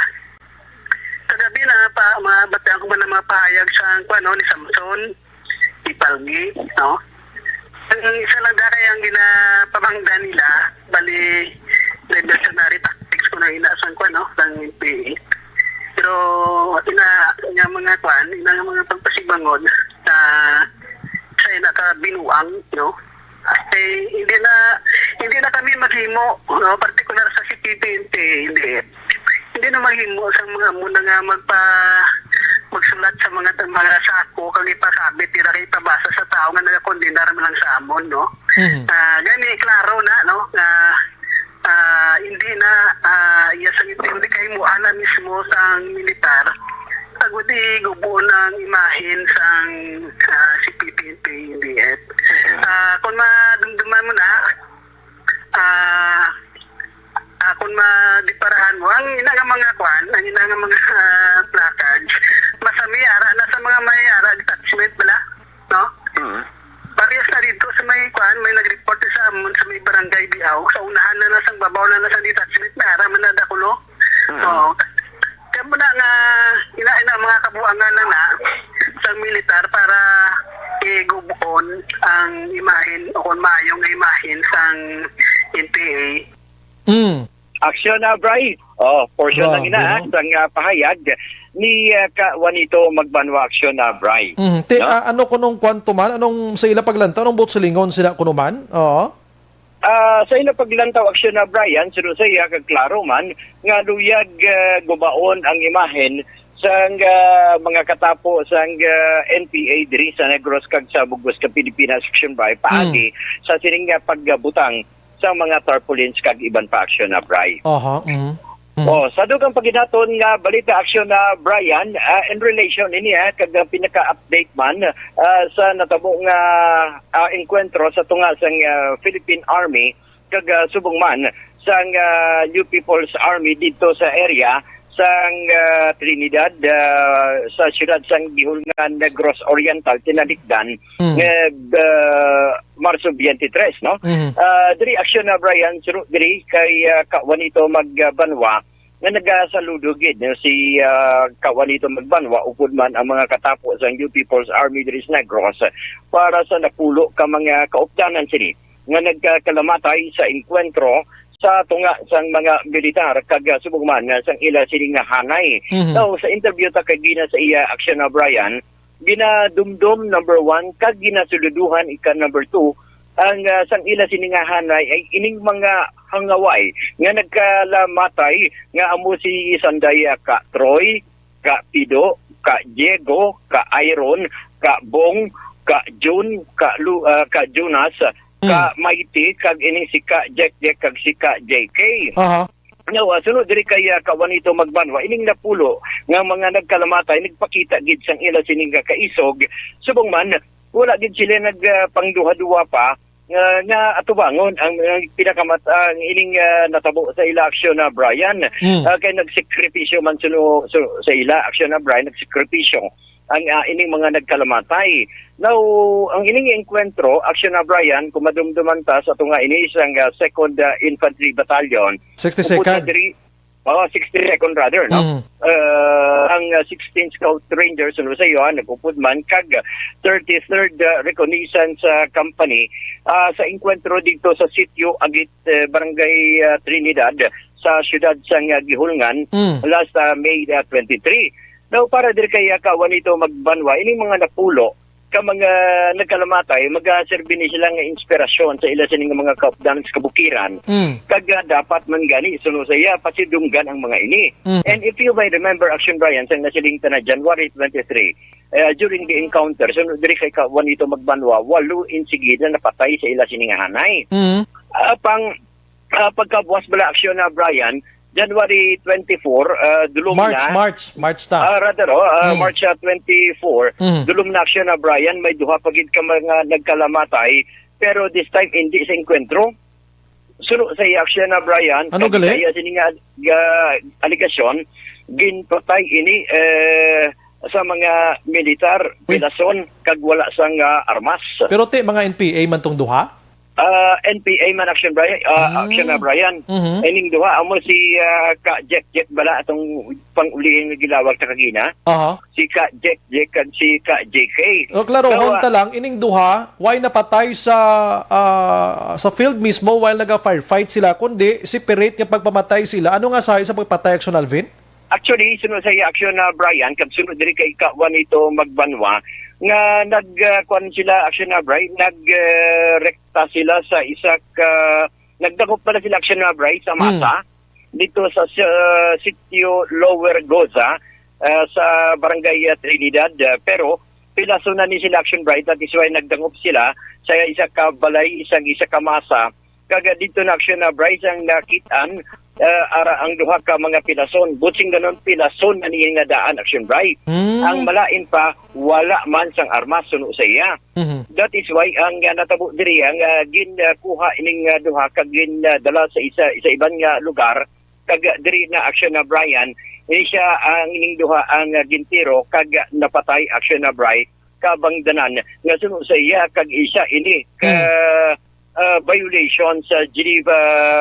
kagabi na pa, mabatian ko man ang mga pahayag sa, kuan, no, ni Samson, ni Palgi, no? Ang isa lang da kay ang ginapamangda nila, bali, diversionary tactics ko na ina sang, kuan, no, sang N P A. Pero ina nga mga, kuan, ina nga mga pagpasibangon sa, sa ina ka binuang, no? Eh, hindi na, hindi na kami maghimo, no? Partikular sa C P P N P, hindi. Hindi na maghimo sa mga amo na nga magpa-, magsulat sa mga, mga sako kag ipakabit nila kay ipabasa sa tao nga nagakondenar man lang sa amon, no? Mhm. Ah, gani, klaro na, no, nga, ah, hindi na, ah, iya sa intindi kay mo ana mismo sang militar, agud igubon ang imahen sang, ah, C P P N P, N D F. Mhm. Ah, kung madumduman mo na, ah, ah, kung madiparahan mo, ang ina nga mga kwan, ang ina nga mga, ah, placards, masami ara na sa mga may ara detachment bala, no? Mm. Parehas na dito sa may kwan, may nag-report sa amon sa may barangay Biaw, sa unahan na na sang babaw na na sa detachment, may ara man na dakulo. Mm. Oo. Kaya mo na nga, ina-, ina ang mga kabuangan na na sa militar para igubon ang imahen o kung maayo nga imahen sang N P A. Mm. Aksyon na, Bri. Oh, portion Grabe, lang ina, no? Sang, ah, pahayag ni, ah, Ka Juanito Magbanwa. Aksyon na, Bri. Mm. Ti-, No? ah, ano kunong kwanto man? Anong sa ila paglantaw? Anong buot silingon sila kuno man? Oo. Ah, sa ila paglantaw, Aksyon na, Brian, suno sa iya, kag klaro man nga luyag, ah, gubaon ang imahen sang, ah, mga katapo sang, ah, N P A diri sa Negros kag sa bug-os ka Pilipinas, Aksyon, Bri, paagi Mm. sa sining nga pagbutang sa mga tarpaulins kag iban pa, Aksyon na, Bri. Aha, mm. Mm. Oh, sa dugang paginaton nga balita, Aksyon na, Brian, ah, in relation ini, ah, kag, ah, pinaka-update man, ah, sa natabo nga, ah, engkwentro sa tunga sang, ah, Philippine Army kag, ah, subong man sang, ah, New People's Army dito sa area sang, ah, Trinidad, ah, sa siyudad sang Bohol nga Negros Oriental, tinalikdan Mm. nga, ah, Marso twenty-three, no? Mhm. Ah, diri, Aksyon na, Brian, suno diri kay, ah, Ka Juanito Magbanwa, nga nagasaludo gid, no, si, ah, Ka Juanito Magbanwa, upod man ang mga katapo sang New People's Army diri sa Negros para sa napulo ka mga kaupdanan sini nga nagkalamatay sa engkwentro sa tunga sang mga militar kag, ah, subong man, ah, sang ila sini nga hanay. Mhm. Now, sa interview ta kay gina sa iya, Aksyon na, Brian, ginadumdom, number one, kag ginasuluduhan, ika, number two, ang, ah, sang ila sini nga hanay ay ining mga hangaway nga nagkalamatay nga amo si Sanday, ah, Ka Troy, Ka Pido, Ka Diego, Ka Iron, Ka Bong, Ka Jun, Ka Lu-, ah, Ka Jonas, Ka Mm. Mighty, kag ining si Ka Jack Jack, kag si Ka J K. Aha. Now, ah, sunod diri kay, ah, Ka Juanito Magbanwa, ining napulo nga mga nagkalamatay, nagpakita gid sang ila sining nga kaisog. Subong man, wala gid sila nag, ah, pangduha-duha pa, ah, nga atubangon ang, ang pinakamat-, ang ining, ah, natabo sa ila, Aksyon na, Brian. Mm. Ah, kay nagsakripisyo man suno, su-, sa ila, Aksyon na, Brian, nagsakripisyo ang, ah, ining mga nagkalamatay. Now, ang ining engkwentro, Aksyon na, Brian, kung madumduman ta sa tunga ini sang, ah, Second, ah, Infantry Battalion, Sixty-second. Upod na diri, Oh, sixty-second rather, no? Mm. Ah, ang, ah, sixteen Scout Rangers, ano sa iyo, ah, nag-upod man kag thirty-third, ah, Reconnaissance, ah, Company, ah, sa engkwentro dito sa Sitio Agit, eh, Barangay, ah, Trinidad, sa siyudad sang, ah, Guihulngan, Mm. last, ah, May, ah, twenty-three. Now, para diri kay, ah, Ka Juanito Magbanwa, ining mga napulo ka mga nagkalamatay, magaserbi ni sila nga inspirasyon sa ila sining mga kaupdan sa kabukiran. Mm. Kag, ah, dapat man gani, suno sa iya, pasidunggan ang mga ini. Mm. And if you may remember, Action Brian, sang nasiling ta na January twenty-three, eh, during the encounter, suno diri kay Ka Juanito Magbanwa, walo insigida napatay sa ila sining hanay. Mm. Ah, pang, ah, pagkabuas bala, Action na, Brian, January twenty-four, ah, dulom March, na. March, March ta. Ah, rather, oh, ah, Hmm. March, ah, twenty-four, Hmm. dulom na, Action na, Brian, may duha pa gid ka mga nagkalamatay, pero this time hindi sa engkwentro. Suno sa iya, Action na, Brian, Ano kag gali? sa iya sini nga, ah, alegasyon, ginpatay ini, eh, sa mga militar, Uy. pilason, kag wala sang, ah, armas. Pero ti, mga N P A man tong duha? Ah, N P A man, Action Brian, ah, Mm. Action na, Brian. Mhm. Ining duha, amo si, ah, Ka Jack Jack bala atong pang-ulihin nga gilawag sa kagina. Aha. Si Ka Jack Jack kag si Ka J K. O, klarohon Now, ah, ta lang, ining duha, why napatay sa, ah, sa field mismo while naga-firefight sila, kundi separate nga pagpamatay sila. Ano nga sahi sa pagpatay, Action Alvin? Actually, sunod sa iya, Action na, Brian, kag sunod diri kay Ka Juanito Magbanwa, nga nag, ah, kuwan sila, Action na, Brian, nag, ah, rekta sila sa isa ka, nagdakop pala sila, Action na, Brian, sa Hmm. masa, dito sa, sa sitio Lower Goza, ah, sa Barangay, ah, Trinidad, ah, pero pilaso na ni sila, Action Bright, that is why nagdangop sila sa isa ka balay, isang isa ka masa. Kag, ah, dito na, Action na, Bright, ang nakitaan, ah, ara ang duha ka mga pilason. Butsing ganon, pilason na niya nga daan, Action Bright. Hmm. Ang malain pa, wala man sang armas suno sa iya. Mhm. That is why ang, ah, natabo diri, ang, ah, gin, ah, kuha ining, ah, duha kag gin, ah, dala sa isa, sa iban nga lugar, kag diri na, Action na, Brian, ini siya ang ining duha ang, ah, gintiro kag napatay, Action na, Brian, kabangdanan nga suno sa iya kag isa ini ka, Hmm. ah, violation sa Geneva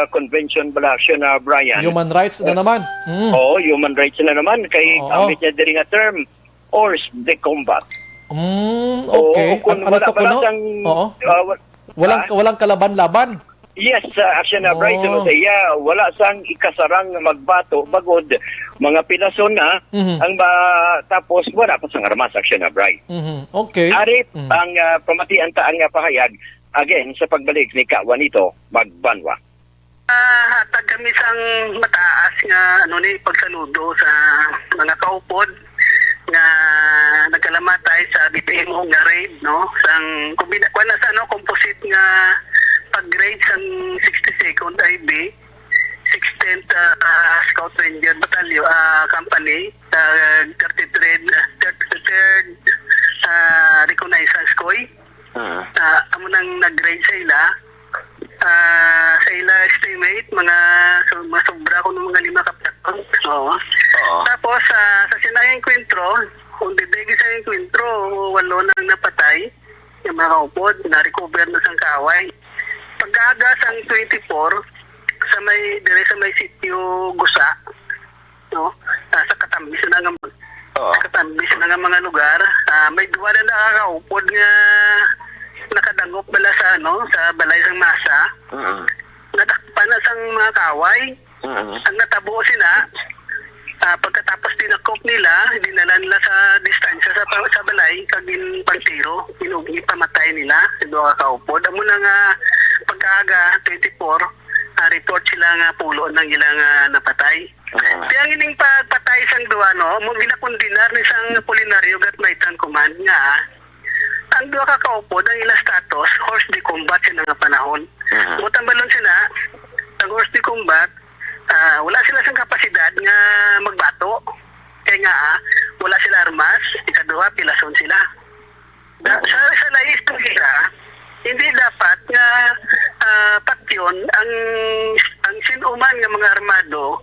Convention bala, Action na, Brian. Human rights na Eh, naman. Hmm. Oo, human rights na naman kay Oo. gamit niya diri nga term, hors de combat. Hmm, Oo, okay. kung An-, ano wala to pala kuno? sang, Oo. ah, wa-, Walang, ah? walang kalaban-laban. Yes, ah, Action na, Bright, Oh. suno sa iya, wala sang ikasarang magbato, bagod, mga pilason na, Mhm. ang ba-, tapos wala pa sang armas, Action na, Bright. Mhm. Okay. Ari, Mhm. ang, ah, pamatian ta ang, ah, pahayag, again, sa pagbalik ni Ka Juanito Magbanwa. Ah, hatag kami sang mataas nga, ano ni, pagsaludo sa mga kaupod nga nagkalamatay sa gitimo nga raid, no? Sang, kumbina-, kuwan na sa, ano, composite nga pag-raid sang sixty-second I B, sixteenth, ah, ah, Scout Ranger Battalion, ah, Company, ah, thirty-third, thirty-third, ah, Reconnaissance Corps. Ah. Ah, amo nang nag-raid sa ila. Ah, sa ila estimate, mga, so, mga sobra kuno mga lima ka platon. Oo. Oo. Tapos, ah, sa sinang engkwentro, kung didigi sa engkwentro, walo nang napatay, yung mga kaupod, na-recover na sang kaaway. Pagkaaga sang twenty-four, sa may, dire sa may sitio Gusa, no? Ah, sa katambis na nga, Oo. sa katambis na nga mga lugar, ah, may duha na nakakaupod nga nakadangop bala sa, ano, sa balay sang masa. Mm. Nadakpan na sang mga kaaway. Mm. Ang natabo sina, ah, pagkatapos dinakop nila, dinala nila sa distansya sa pa-, sa balay, kag ginpangtiro, ginugni, pamatay nila, sa duha ka kaupod. Amo na nga pagkaaga, twenty-four, ah, report sila nga pulo nang ilang, ah, napatay. Oo. Kaya ang ining pagpatay sang duha, no, mo ginakondenar ni sang Apolinario Gatmaitan Command nga ang duha ka kaupod ang ila status, hors de combat sina nga panahon. Mhm. Mo tambalon sina, ang hors de combat, ah, wala sila sang kapasidad nga magbato. Kay nga, ah, wala sila armas, ikaduha, pilason sila. Da-, Oo. sa, sa lahi sang gera, hindi dapat nga, ah, patyon ang, ang sin-o man nga mga armado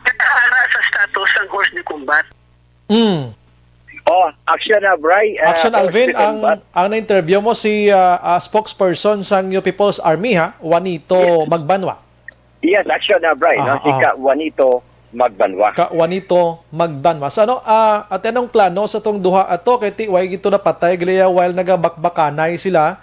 nga ara sa status sang hors de combat. Mm. Oh, Action na, Bri. Ah, Action, hors Alvin, de ang, combat. ang na-interview mo si, ah, ah, spokesperson sang New People's Army, ha? Juanito Yes. Magbanwa. Yes, Action na, Bri, no? Aha, Si aha. Ka Juanito Magbanwa. Ka Juanito Magbanwa. So ano, ah, ate, anong plano sa tong duha ato? Kay ti, way gito napatay, gali ya, while nagabakbakanay sila.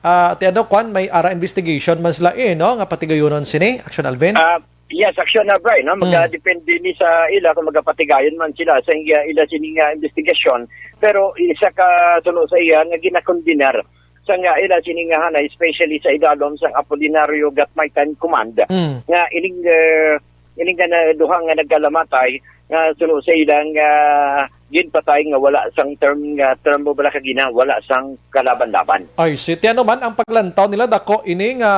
Ah, ate, ano, kwan, may ara investigation man sila, eh, no? Nga patigayunon sini, Action Alvin? Ah, yes, Action Abray, no? Mm. Magadepende ni sa ila kung magapatigayon man sila sa iya, ila sini nga investigasyon. Pero isa ka suno sa iya nga ginakondenar sa nga ila sini nga hanay, especially sa idalom sang Apolinario Gatmaitan Command, Mm. nga ining, eh, ining nga na-, duha nga nagkalamatay nga suno sa ilang, ah, ginpatay nga wala sang term, nga term mo bala kagina, wala sang kalaban-laban. Ay, si ti ano man ang paglantaw nila, dako ini nga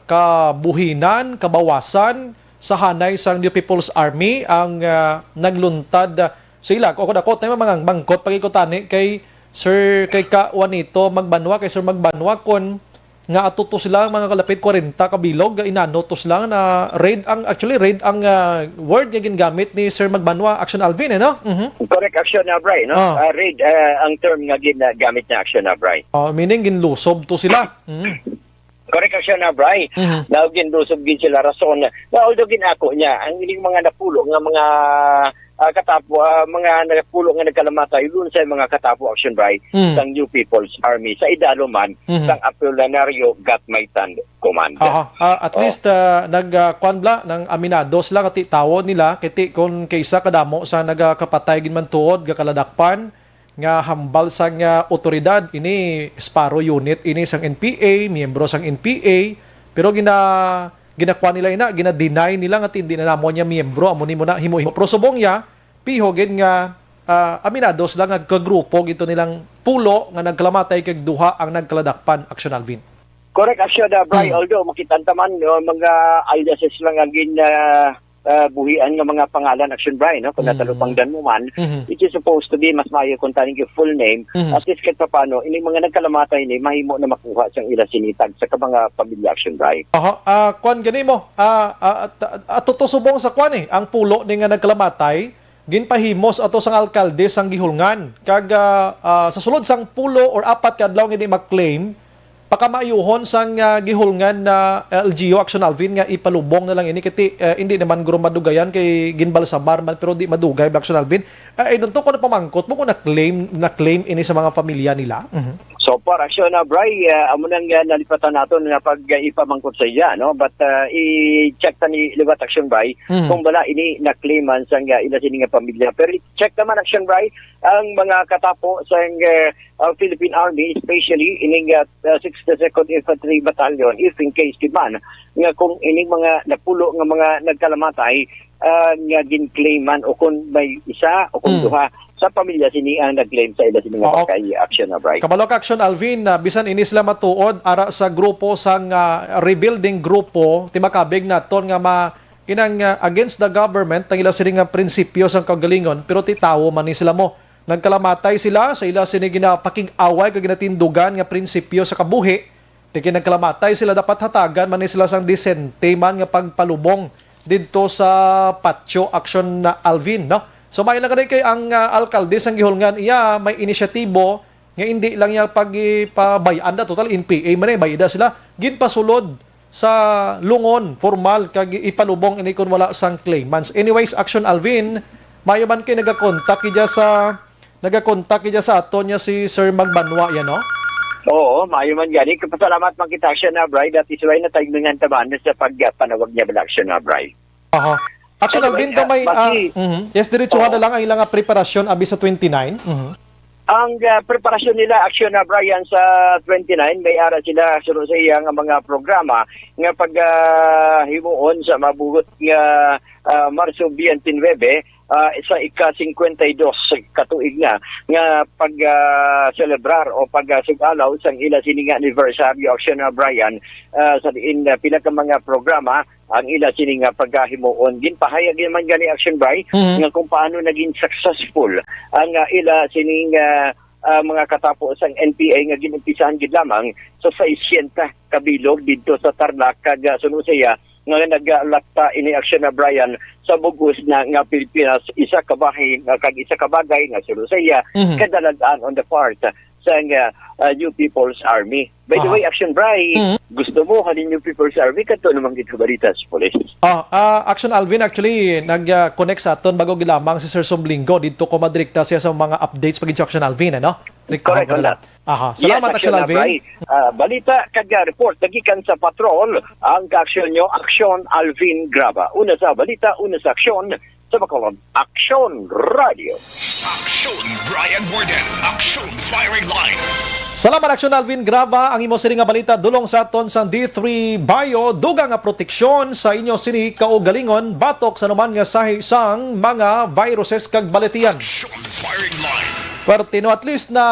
kabuhinan, kabawasan sa hanay sang New People's Army ang, ah, nagluntad sa ila. Ako dako tayo mga mangkot pagikutani kay Sir, kay ka Juanito Magbanwa, kay Sir Magbanwa, kun nga ato to sila mga kalapit kwarenta ka bilog, inano to sila na raid ang, actually, raid ang, ah, word nga gingamit ni Sir Magbanwa, Action Alvin, eh, no? Mhm. Correct, Action Abray, no? Ah. Ah, raid, ah, ang term nga ginagamit niya, Action Abray. Oh, meaning, ginlusob to sila. Mhm. Correct, Action Abray. Mhm. Now, ginlusob gid sila rason. Na although ginako niya, ang ining mga napulo nga mga, ah, katapo, ah, mga napulo nga nagkalamatay, doon sa mga katapo, Action Abray, Mm. sang New People's Army, sa idalom man, Mhm. sang Apolinario Gatmaitan Command. Aha. Ah, at Oh. least, ah, nag, ah, kwan bala, nang aminado sila, kati tawo nila, kiti kung kaysa kadamo sa nagakapatay gid man tuod, gakaladakpan, nga hambal sang, ah, otoridad, ini Sparrow Unit ini sang N P A, miyembro sang N P A, pero gina-, ginakuha nila ina, gina-deny nila nga ti-, hindi na namo niya miyembro, amo ni mo na himo-himo. Pero subong niya, piho gid nga, ah, aminado sila nga kagrupo gito nilang pulo nga nagkalamatay kag duha ang nagkaladakpan, Action Alvin. Correct, Action, uh, Bri, Hmm. although makita ta man, uh, mga aliases lang ang gin, uh, uh, buhian nga mga pangalan, Action Bri, no? Kung Mm. natalupangdan mo man, Mhm. it is supposed to be mas maayo kung taning full name. Mhm. At least kahit papano, ining mga nagkalamatay ni mahimo na makuha sang ila sinitag sa ka mga pamilya, Action Bri. Aha, ah, kwan gani mo, ah, ah, at, at, at tuto subong sa kwan eh, ang pulo ni nga nagkalamatay, ginpahimos ato sang alkalde sang Gihulngan. Kag, ah, ah, sa sulod sang pulo or apat ka adlaw nga hindi ma-claim, pakamaayuhon sang, ah, Gihulngan na L G U, Action Alvin, nga ipalubong na lang ini, kay ti, eh, hindi naman guro madugayan kay ginbalsamar man, pero di madugay ba, Action Alvin? Eh, eh, nung to, kung napamangkot mo kung na-claim, na-claim ini sa mga pamilya nila? Mhm. So far, Action, ah, Bri, ah, amo nang, ah, nalipatan naton nga pag, ah, ipamangkot sa iya, no? But, ah, i-check ta ni liwat, Action, Bri, Mhm. kung bala ini na-claim man sang, ah, ila sini nga pamilya. Pero i-check naman, Action, Bri, ang mga katapo sang, ah, ah, Philippine Army, especially ining, ah, ah, sixty-second Infantry Battalion, if in case gid man nga kung ining mga napulo nga mga nagkalamatay, ah, nga gin-claim man o kung may isa o kung Hmm. duha sa pamilya sini ang nag-claim sa ila sini nga Oo. pagkahi, Action, ah, Bri. Kabalo ka, Action Alvin, na bisan ini sila matuod ara sa grupo sang, ah, rebuilding grupo, ti makabig naton nga ma-, inang, ah, against the government ang ila sini nga prinsipyo sang kaugalingon, pero ti tawo man ni sila mo. Nagkalamatay sila sa ila sini ginapakig-away kag ginatindugan nga prinsipyo sa kabuhi. Ti kay nagkalamatay sila, dapat hatagan man ni sila sang disente man nga pagpalubong didto sa patio, Action, ah, Alvin, no? So, may lang gani kay ang, ah, alkalde sang Gihulngan, iya may inisyatibo nga hindi lang niya pag-, ipabay-an na, total N P A man eh, bayda sila. Ginpasulod sa lungon, formal, kag ipalubong ini kon wala sang claimants. Anyways, Action Alvin, mayo man kay nagakontak iya sa, nagakontak iya sa aton niya si Sir Magbanwa, yan, no? Oo, mayo man gani. Kapasalamat man kita, Action, ah, Bri. That is why nataygmengan ta man sa pagpanawag niya bala, Action, ah, Bri. Aha. Action Alvin, Anyway, daw ah, may, ah, basi mhm. Yes, diretsuhan Oo. na lang ang ilang, ah, preparasyon abi sa twenty-nine. Mhm. Ang, ah, preparasyon nila, Action, ah, Brian, sa twenty-nine, may ara sila suno sa iya nga mga programa nga pag, ah, himuon sa mabugot nga, ah, Marso twenty-nine, ah, sa ika-singkwenta y dos ka tuig na nga pag, ah, selebrar o pag, ah, sug-alaw sang ila sini nga anibersaryo, Action, ah, Brian, ah, sa diin, ah, pila ka mga programa ang ila sini nga pagkahimuon. Ginpahayag naman gani, Action Bri, Mhm. nga kung paano naging successful ang, ah, ila sining, ah, ah, mga katapo sang N P A nga ginumpisahan gid lamang sa sesenta ka bilog didto sa Tarlac, kag, ah, suno sa iya nga nagalakta ini, Action, ah, Brian, sa bug-os na nga Pilipinas, isa ka bahin, ah, kag isa ka bagay nga suno sa iya, Mhm. kadalagan on the part sang, ah, ah, New People's Army. By the Aha. way, Action Bri, Mhm. gusto mo halin yung People's Army, kadto naman kita balita sa police. Ah, ah, Action Alvin, actually, nag-connect sa aton bago gilamang si Sir Somblinggo dito ko madrikta siya sa mga updates pagin sa Action Alvin, ano? Rik-, Correct, ah, on that. Aha. Yes, Salamat, Action Action Alvin. Bri. Ah, balita kag, ah, report nagikan sa patrol ang kaaksyon nyo, Action Alvin Graba. Una sa balita, una sa aksyon, sa Bacolod, Action Radio. Action Brian Warden, Action Firing Line. Salamat, Action Alvin Graba. Ang imo sini nga balita dulong sa aton sang D three Bio, dugang nga proteksyon sa inyo sini kaugalingon batok sa anuman nga sahi sang mga viruses kag baletian. Action Firing Line. Perti, no, at least na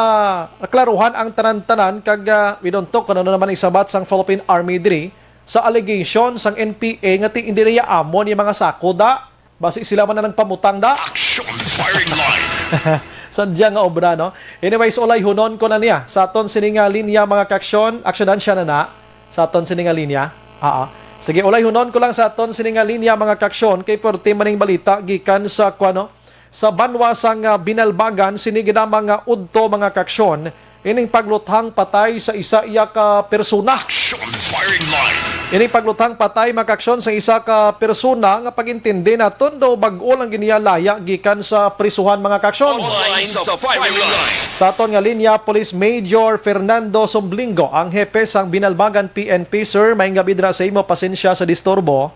naklaruhan ang tanan-tanan kag, ah, we don't talk kung ano naman isabat sang Philippine Army diri sa allegation sang N P A nga ti hindi niya amo ni mga sako da. Basi sila man na nagpamutang da. Action Firing Line. Sadya nga obra, no? Anyways, ulayhunon ko na niya sa aton sini nga linya, mga kaaksyon. Aksyonan siya na na sa aton sini nga linya. Aa. Sige, ulayhunon ko lang sa aton sini nga linya, mga kaaksyon, kay perti maning balita gikan sa, kuwano, sa banwa sang, ah, Binalbagan, sini ginamang nga udto, mga kaaksyon, ining pagluthang patay sa isa iya ka persona. Action Firing Line. Ining pagluthang patay, mga kaaksyon, sa isa ka persona nga pag-intindi naton daw bag-o lang gid niya laya gikan sa prisuhan, mga kaaksyon. Online sa Firing Line. Sa aton nga linya, Police Major Fernando Somblinggo, ang hepe sang Binalbagan P N P. Sir, maayong gabi dira sa imo. Pasensya sa disturbo.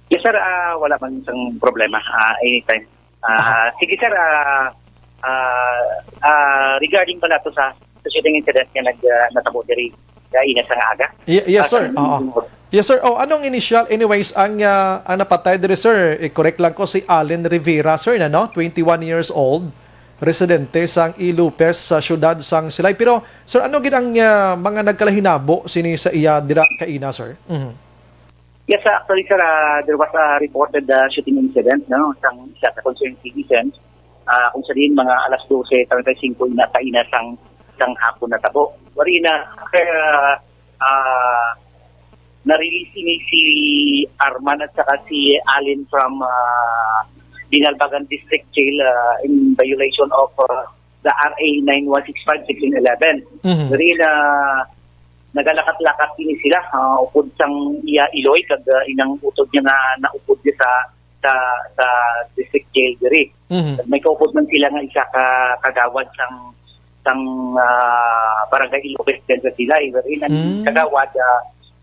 Yes, sir. Ah, wala man sang problema. Ah, anytime. Ah, Aha. sige, sir. Ah, ah, ah, regarding pala to sa, sa shooting incident nga nag, ah, natabo diri kaina sa nga aga. Ye-, yes, Ah, sir. sa Oo. Yes, sir. Oh, anong initial? Anyways, ang, ah, ang napatay diri, sir, i-correct lang ko, si Allen Rivera, sir, na, no? Twenty-one years old, residente sang Ilupes sa siyudad sang Silay. Pero, sir, ano gid ang, ah, mga nagkalahinabo sini sa iya dira kaina, sir? Mhm. Yes, sir. Actually, sir, ah, there was a reported, ah, shooting incident, no, sang isa ka concerned citizen, ah, kung sa diin mga alas dose treinta y cinco ina kaina sang, sang hapon natabo. Wari na, sir, ah, ah, na-release ini si Arman at saka si Allen from, ah, Binalbagan District Jail, ah, in violation of, ah, the R A nine one six five, sixteen eleven. Mhm. Wari na nagalakat-lakat ini sila, ah, upod sang iya iloy kag, ah, inang utod niya nga naupod niya sa, sa, sa district jail diri. Mhm. May kaupod man sila nga isa ka kagawad sang, sang, ah, barangay Ilocos Occidental sa Silay. Wherein ang Mm. kagawad, ah,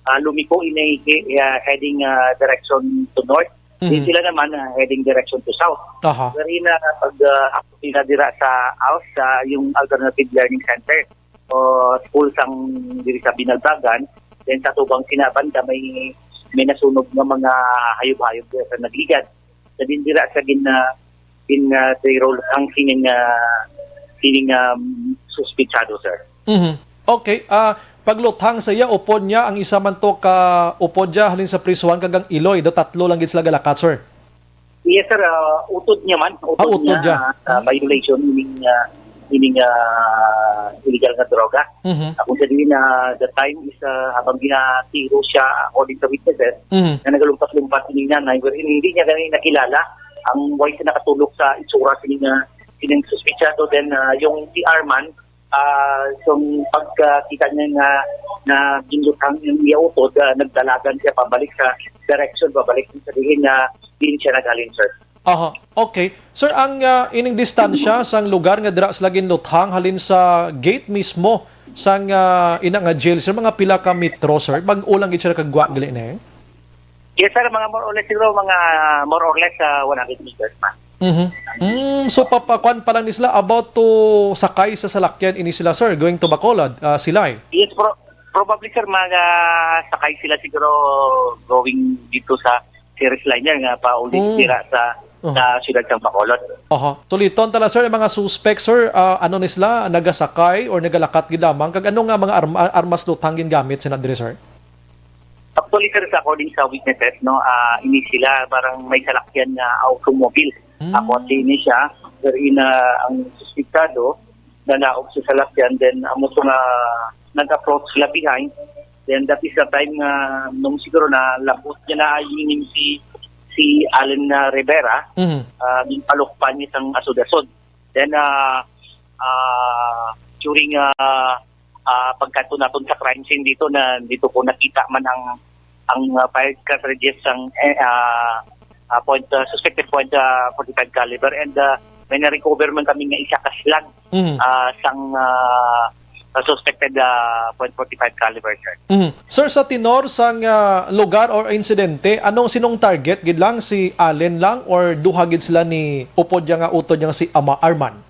ah, lumiko ini, ah, heading, ah, direction to north. Then Mhm. sila naman, ah, heading direction to south. Aha. Wherein, ah, pag, ah, ako sila dira sa house, sa yung Alternative Learning Center o school sang diri sa Binalbagan. Then sa tubang sina banda may, may nasunog nga mga hayop-hayop dira sa nagligad. Sa din dira sa gin, ah, gin, ah, payroll ang sining, ah, sining, um, suspitsado, sir. Mhm. Okay, ah, pagluthang sa iya, upod niya, ang isa man to ka upod niya, halin sa prisuhan kag ang iloy, do tatlo lang gid sila galakat, sir. Yes, sir. Ah, utod niya man. Ah, Utod utod niya, niya. ah, sa Mhm. violation ining, ah, ining, ah, illegal nga droga. Mhm. Ah, kung sa diin, ah, the time is, ah, habang ginatiro siya, according sa witnesses, Mhm. na nagalumpat-lumpat ining nanay, wherein hindi niya gani nakilala ang way sa nakatulog sa itsura sining, ah, sining suspitsado. Then, ah, yung si Arman, ah, so, pagkakita niya nga na ginluthang yung iya utod, ah, nagdalagan siya pabalik sa direction, pabalik sa diin na diin siya naghalin, sir. Aha, okay. Sir, ang, ah, ining distansya sang lugar nga dira sila ginluthang halin sa gate mismo sang, ah, ina nga jail, sir, mga pila ka metro, sir? Bag-o lang gid siya nakagwa gali ni? Yes, sir. Mga more or less, siguro, mga more or less, ah, one hundred meters pa. Mhm. Mm, so, papakuan pa lang ni sila, about to sakay sa salakyan ini sila, sir, going to Bacolod, ah, Silay? Yes, pro-, probably, sir, mga sakay sila siguro going dito sa series liner nga pauli Mm. dira sa, Oh. sa siyudad sang Bacolod. Aha. Tuliton tala, sir, ang mga suspect, sir, ah, ano ni sila, nagasakay or nagalakat gid lamang? Kag ano nga mga arma-, armas luthang gingamit sila diri, sir? Actually, sir, sa according sa witnesses, no, ah, ini sila parang may salakyan nga automobile. Hmm. Ako, at ini siya, wherein, ah, ang suspitsado nalaog sa salakyan, then amo to nga nag-approach sila behind. Then that is the time nga nung siguro na labot niya na ay ining si, si Allen na Rivera, Mhm. ah, ginpalukpan niya sang asod-asod. Then, ah, ah, during, ah, ah, pagkadto naton sa crime scene dito, na dito po nakita man ang, ang, ah, fired cartridges sang, eh, ah, ah, point, ah, suspected point, ah, forty-five caliber, and, ah, may na-recover man kami nga isa ka slug, Mhm. ah, sang, ah, ah, suspected, ah, point forty-five caliber, sir. Mhm. Sir, sa tenor sang, ah, lugar or insidente, anong, sinong target gid lang, si Allen lang or duha gid sila ni upod niya nga utod niya nga si Ama Arman?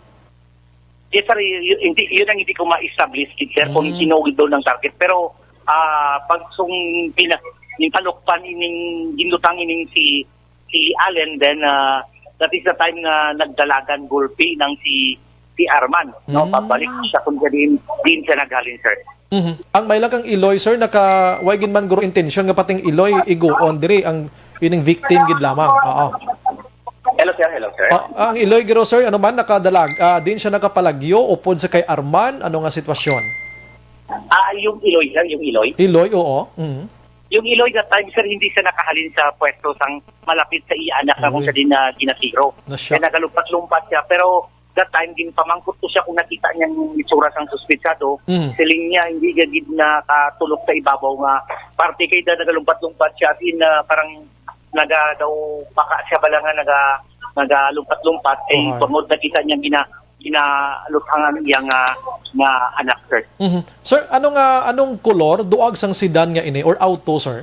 Yes, sir. Y-, y-, hindi, yun ang hindi ko ma-establish, sir, kung Mm. sino daw ng target. Pero, ah, pag sung pina-, yung talukpan ining ginlutang ining si, si Allen, then, ah, that is the time nga nagdalagan gulpi ng si, si Arman, no? Mm. Pabalik siya kung sa diin, diin siya naghalin, sir. Mhm. Ang may lang kang Iloy, sir, naka, way gid man guro intensyon nga pating Iloy, iguon diri ang ining victim gid lamang. Oo. Hello, sir. Hello, sir. Ah, ang Iloy guro, sir, ano man, nakadalag, ah, din siya nakapalagyo upod sa kay Arman, ano nga sitwasyon? Ah, yung Iloy, sir, yung Iloy. Iloy, oo. Mhm. Yung Iloy that time, sir, hindi siya nakahalin sa pwesto sang malapit sa iya anak na kung Uy. sa din na ginatiro. Na-shock. Kaya nagalumpat-lumpat siya, pero that time, ginpamangkot ko siya kung nakita niya ang itsura sang suspetsado. Mhm. Siling niya, hindi niya gid nakatulok sa ibabaw nga parte, kay da nagalumpat-lumpat siya, as in, ah, parang naga daw baka siya bala nga naga, nagalumpat-lumpat, eh, Ohay. tungod nakita niya gina-, ginaluthang ang iyang, ah, nga anak, sir. Mhm. Sir, ano nga, anong kolor? Duag sang sedan nga ini or auto, sir?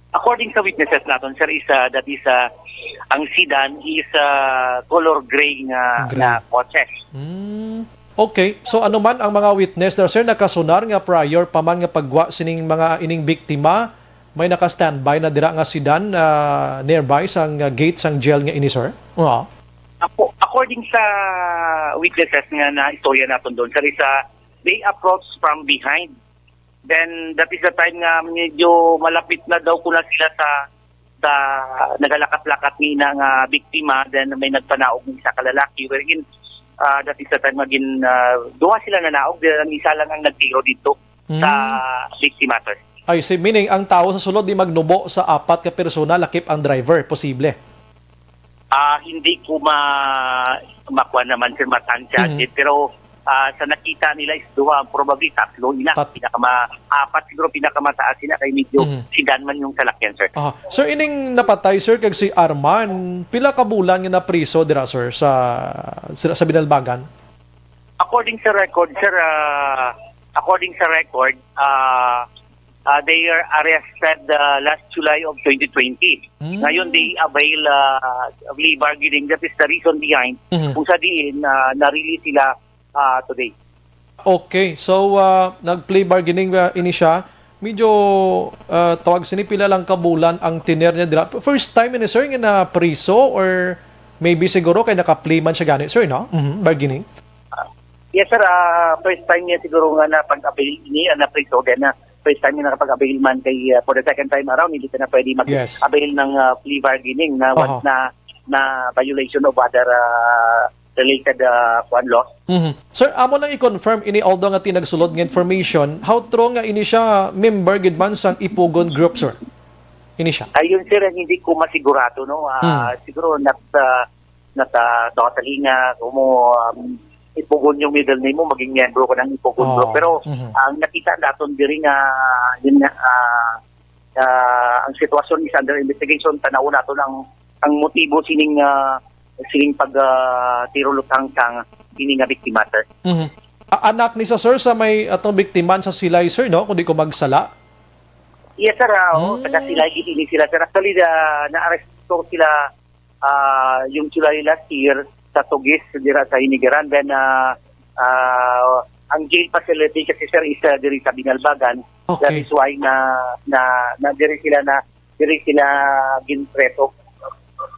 According sa witnesses naton, sir, is, ah, that is, ah, ang sedan is, ah, color gray nga, Gray. nga kotse. Mm. Okay. So, ano man ang mga witness na, sir, nakasunar nga prior pa man nga pagwa sining mga ining biktima, may naka-standby na dira nga sedan, ah, nearby sang, ah, gate sang jail nga ini, sir? Oo. Apo, according sa witnesses nga na istorya naton doon, sir, is, ah, they approach from behind. Then, that is the time nga medyo malapit na daw ko na sila sa, sa nagalakat-lakat ni ina nga biktima. Then, may nagpanaog ng isa ka lalaki. Wherein, ah, that is the time nga gin-, ah, duha sila nanaog. Then, ang isa lang ang nagtiro dito sa Hmm. biktima, sir. I see. Meaning, ang tao sa sulod di magnubo sa apat ka persona, lakip ang driver. Posible. Ah, hindi ko ma-, makuha naman, sir, matansya, Mhm. sir. Pero, ah, sa nakita nila is duha, probably tatlo, ina. Tat- Pinakama-, apat siguro pinakamataas, ina, kay medyo Mhm. sedan man yung salakyan, sir. Aha. Sir, ining napatay, sir, kag si Arman, pila ka bulan nga napriso dira, sir, sa, sa, sa Binalbagan? According sa record, sir, ah, according sa record, ah, ah, they are arrested, ah, last July of twenty twenty. Hmm. Ngayon, they avail, ah, plea bargaining. That is the reason behind Mhm. kung sa diin, ah, na-release sila, ah, today. Okay. So, ah, nag-plea bargaining, ah, ini siya. Medyo, ah, tawag sini, pila lang ka bulan ang tener niya dira. First time ini, sir, nga napriso or maybe siguro kay naka-plea man siya gani, sir, no? Mhm, bargaining. Ah, yes, sir. Ah, first time niya siguro nga na pag-avail ini, ah, napriso. Then, ah, first time niya nakapag-avail man kay, ah, for the second time around, hindi ka na pwede Yes. mag-avail ng, ah, plea bargaining na once Aha. na, na violation of other, ah, related, ah, kuwan, laws. Mhm. Sir, amo lang i-confirm ini, although nga tinagsulod nga information, how true nga ini siya member gid man sang Ipugon Group, sir? Ini siya. Ayun, sir, ang hindi ko masigurado, no? Ah, Hmm. siguro nat-, ah, nata-, totally nga, kung mo, um, Ipugon yung middle name mo, maging miyembro ko ng Ipugon Group. Oh. Pero Mhm. ang nakita naton diri nga, yun nga, ah, ah, ang sitwasyon is under investigation. Tanaw nato ang, ang motibo sining, ah, sining pag, ah, tiro luthang sang sini nga biktima, sir. Mhm. A-, anak ni sa, sir, sa may atong biktima sa Silay, sir, no? Kung di ko magsala. Yes, sir. Ah, oo, Hmm. taga Silay gid ini sila, sir. Actually, ah, naaresto sila, ah, yung July last year sa Tugis, dira sa Hinigaran. Then, ah, ah, ang jail facility kasi, sir, is, ah, diri sa Binalbagan. That Okay. is why na, na, na diri sila na, diri sila ginpreso.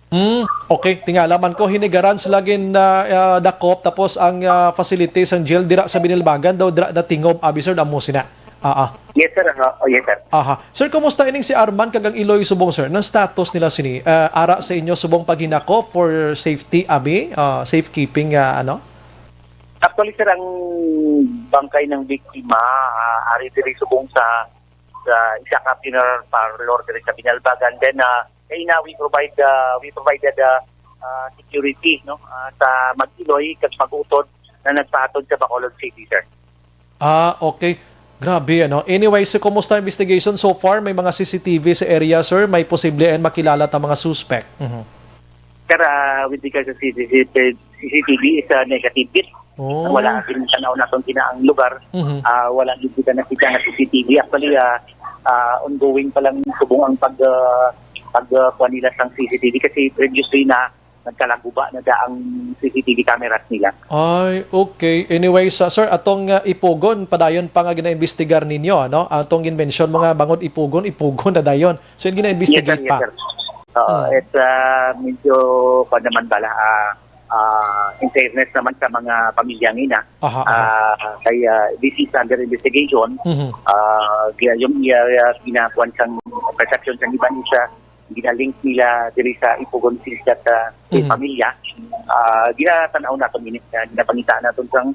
Hmm, okay. Tingala man ko, Hinigaran sila gin, ah, ah, dakop, tapos ang, ah, facility sang jail dira sa Binalbagan daw dira natingob, abi, sir, amo sina. Ah, ah. Yes, sir. Ano? Oh, yes, sir. Aha. Sir, kumusta ining si Arman kag ang Iloy subong, sir? Nang status nila sini? Ah, ara sa inyo subong paghinakop for safety, abi? Ah, safekeeping, ah, ano? Actually, sir, ang bangkay ng biktima, ah, ari diri subong sa, sa isa ka funeral parlor diri sa Binalbagan. Then, ah, kay na we provide, ah, we provided, ah, ah, security, no, ah, sa mag-Iloy kag mag-utod na nagpahatod sa Bacolod City, sir. Ah, okay. Grabe, ano? Anyway, so kumusta ang investigation so far? May mga C C T V sa area, sir? May posible and makilala ta mga suspect? Mhm. Sir, ah, with regards sa C C T V, C C T V is a negative hit. Oh. Wala din tanaw naton kina ang lugar. Mhm. Ah, wala din kita nakita nga C C T V. Actually, ah, ah, ongoing pa lang subong ang pag ah, pag ah, kuha nila sang C C T V kasi previously na nagkalaguba na da ang C C T V cameras nila. Ay, okay. Anyway, sa, sir, atong uh, Ipugon, padayon pa nga ginaimbestigar ninyo, ano? Atong ginmention mo nga bangod Ipugon, Ipugon na dayon. So, yung Yes, sir. gina-investigate Yes, pa. Sir. Oo, Hmm. it's uh, medyo pa naman bala ah, ah, in fairness naman sa mga pamilya nina. Aha, aha. Ah, kaya this is under investigation. Mhm. Ah, kaya yung uh, ginakuan sang perception sang iban is uh, ginalink nila diri sa Ipugon City at uh, sa Mhm. pamilya. Ah, ginatanaw naton ini, uh, ginapangitaan naton sang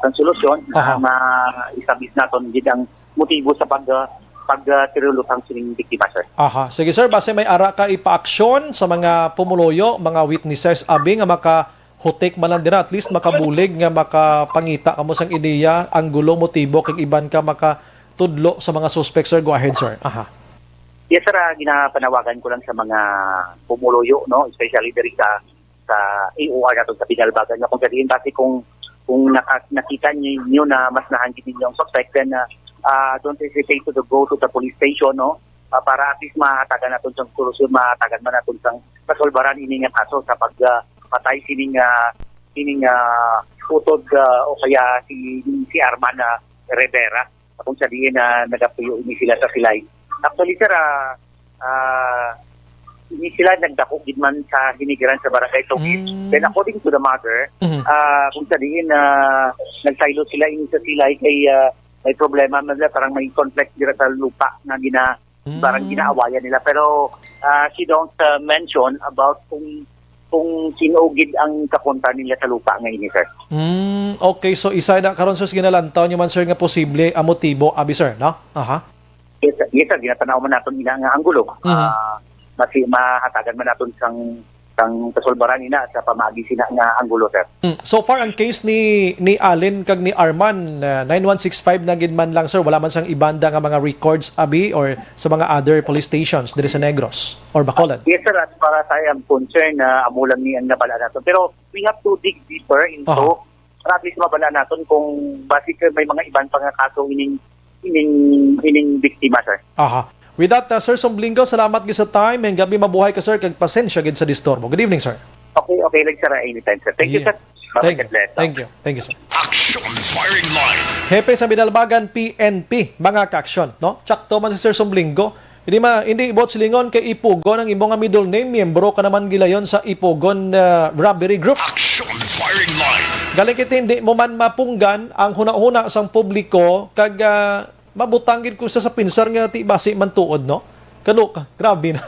sang solusyon Aha. na ma-establish naton gid ang motibo sa pag uh, pag uh, tirulutang sining biktima, sir. Aha. Sige, sir, base may ara ka ipaaksyon sa mga pumuluyo, mga witnesses, abi nga makahutik man lang dira, at least makabulig nga makapangita kamo sang ideya, anggulo, motibo, kag iban ka makatudlo sa mga suspect, sir. Go ahead, sir. Aha. Yes, sir, ah, ginapanawagan ko lang sa mga pumuluyo, no, especially diri sa sa A O R naton sa Binalbagan nga kung sa diin base kung kung naka, nakita ninyo na mas nahanggit ninyo ang suspect, then uh, uh, don't hesitate to the, go to the police station, no, uh, para at least mahatagan naton sang solusyon, mahatagan man naton sang kasulbaran ini nga kaso sa pag uh, patay sining uh, sining uh, utod uh, o kaya si si Arman uh, Rivera, kung sa diin na nagapuyo ini sila sa silay. Actually, sir, ah, ah, ini sila nagdako gid man sa hinigiran sa barangay Tokis. Mm. Then according to the mother, Mhm. ah, kung sa diin na nagsaylo sila ini sa silay kay ah, may problema man sila, parang may conflict dira sa lupa nga gina parang Mm. ginaawayan nila. Pero ah, she don't ah, mention about kung kung sino gid ang kakontra nila sa lupa nga ini, sir. Mm, okay, so isa na karon, sir, sa ginalantaw niyo man, sir, nga posible ang motibo, abi, sir, no? Aha. Yes, sir. Yes, sir. Ginatanaw man naton ina nga anggulo. Mhm. Ah, masi mahatagan man naton sang sang kasulbaran ina sa pamaagi sina nga anggulo, sir. Mm. So far, ang case ni ni Allen kag ni Arman, uh, nine one six five na gid man lang, sir. Wala man sang ibanda nga mga records, abi, or sa mga other police stations diri sa Negros or Bacolod. Yes, sir. As far as I am concerned, uh, amo lang ni ang nabala nato. Pero we have to dig deeper into Aha. Para at least mabala naton kung basi kay may mga iban pa nga kaso ining ining ining biktima, sir. Aha. With that, uh, Sir Somblinggo, salamat gid sa time, and gabi mabuhay ka, sir, kag pasensya gid sa disturbo. Good evening, sir. Okay, okay lang, sir. Anytime, sir. Thank you, Yeah. Sir. Bye-bye. Thank you. God bless. Thank you. Thank you, sir. Action firing line. Hepe sa Binalbagan P N P, mga ka-aksyon, no? Tsakto man si Sir Somblinggo. Hindi ma, hindi buot silingon kay Ipugon ang imo nga middle name, miyembro ka naman gilayon sa Ipugon, uh, robbery group. Action firing line. Galing kita hindi mo man mapunggan ang hunahuna sang publiko kag, ah, mabutang gid ko sa, sa pinsar nga ti basi man tuod, no? Kano ka, grabe na.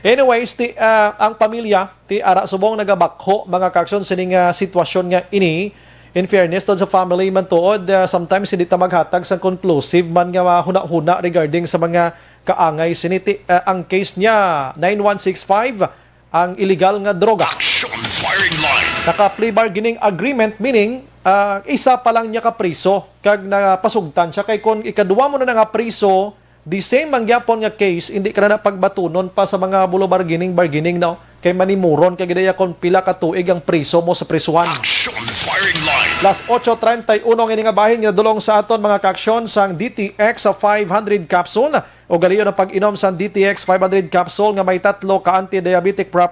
Anyways, ti, ah, ang pamilya ti ara subong nagabakho, mga ka-aksyon, sining, ah, sitwasyon nga ini. In fairness, tod sa family man tuod, ah, sometimes hindi ta maghatag sang conclusive man nga hunahuna regarding sa mga kaangay sini. Ti, ah, ang case niya, nine one six five, ang illegal nga droga. Action firing line. Naka-plea bargaining agreement, meaning, ah, isa pa lang niya ka priso kag napasugtan siya. Kay kung ikadua mo na nga priso, the same man gyapon nga case, hindi ka na, na pagbatunon pa sa mga bulo bargaining, bargaining, no? Kay manimuron ka gid iya kung pila ka tuig ang priso mo sa prisuhan. Action firing line. Las ocho treinta y uno ang ini nga bahin nga dulong sa aton, mga ka-aksyon, sang D T X five hundred capsule. Ugalion ang pag-inom sang D T X five hundred capsule nga may tatlo ka anti-diabetic prop.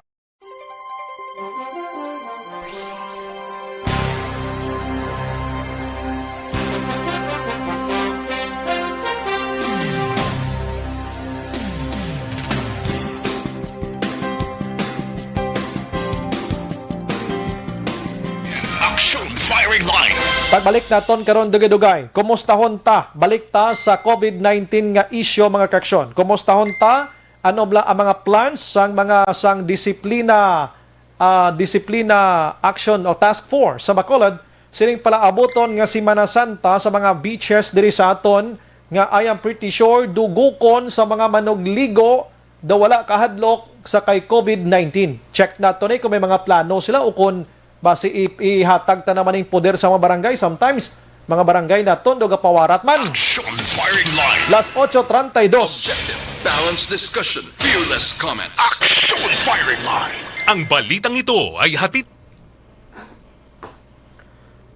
Action firing line. Pagbalik naton karon, dugay-dugay, kumustahon ta? Balik ta sa COVID nineteen nga isyu, mga ka-aksyon. Kumustahon ta? Ano bala ang mga plans sang mga sang disiplina, ah, disiplina action o task force sa Bacolod sining palaabuton nga Semana Santa sa mga beaches diri sa aton nga, I am pretty sure, dugukon sa mga manugligo daw wala kahadlok sa kay COVID nineteen. Check nato ni kung may mga plano sila o kung basi i- ihatag ta naman ning poder sa mga barangay. Sometimes, Mga barangay na tondo gapawarat man. Action Firing Line. Las ocho treinta y dos. Objective, balanced discussion, fearless comments. Action Firing Line. Ang balitang ito ay hatid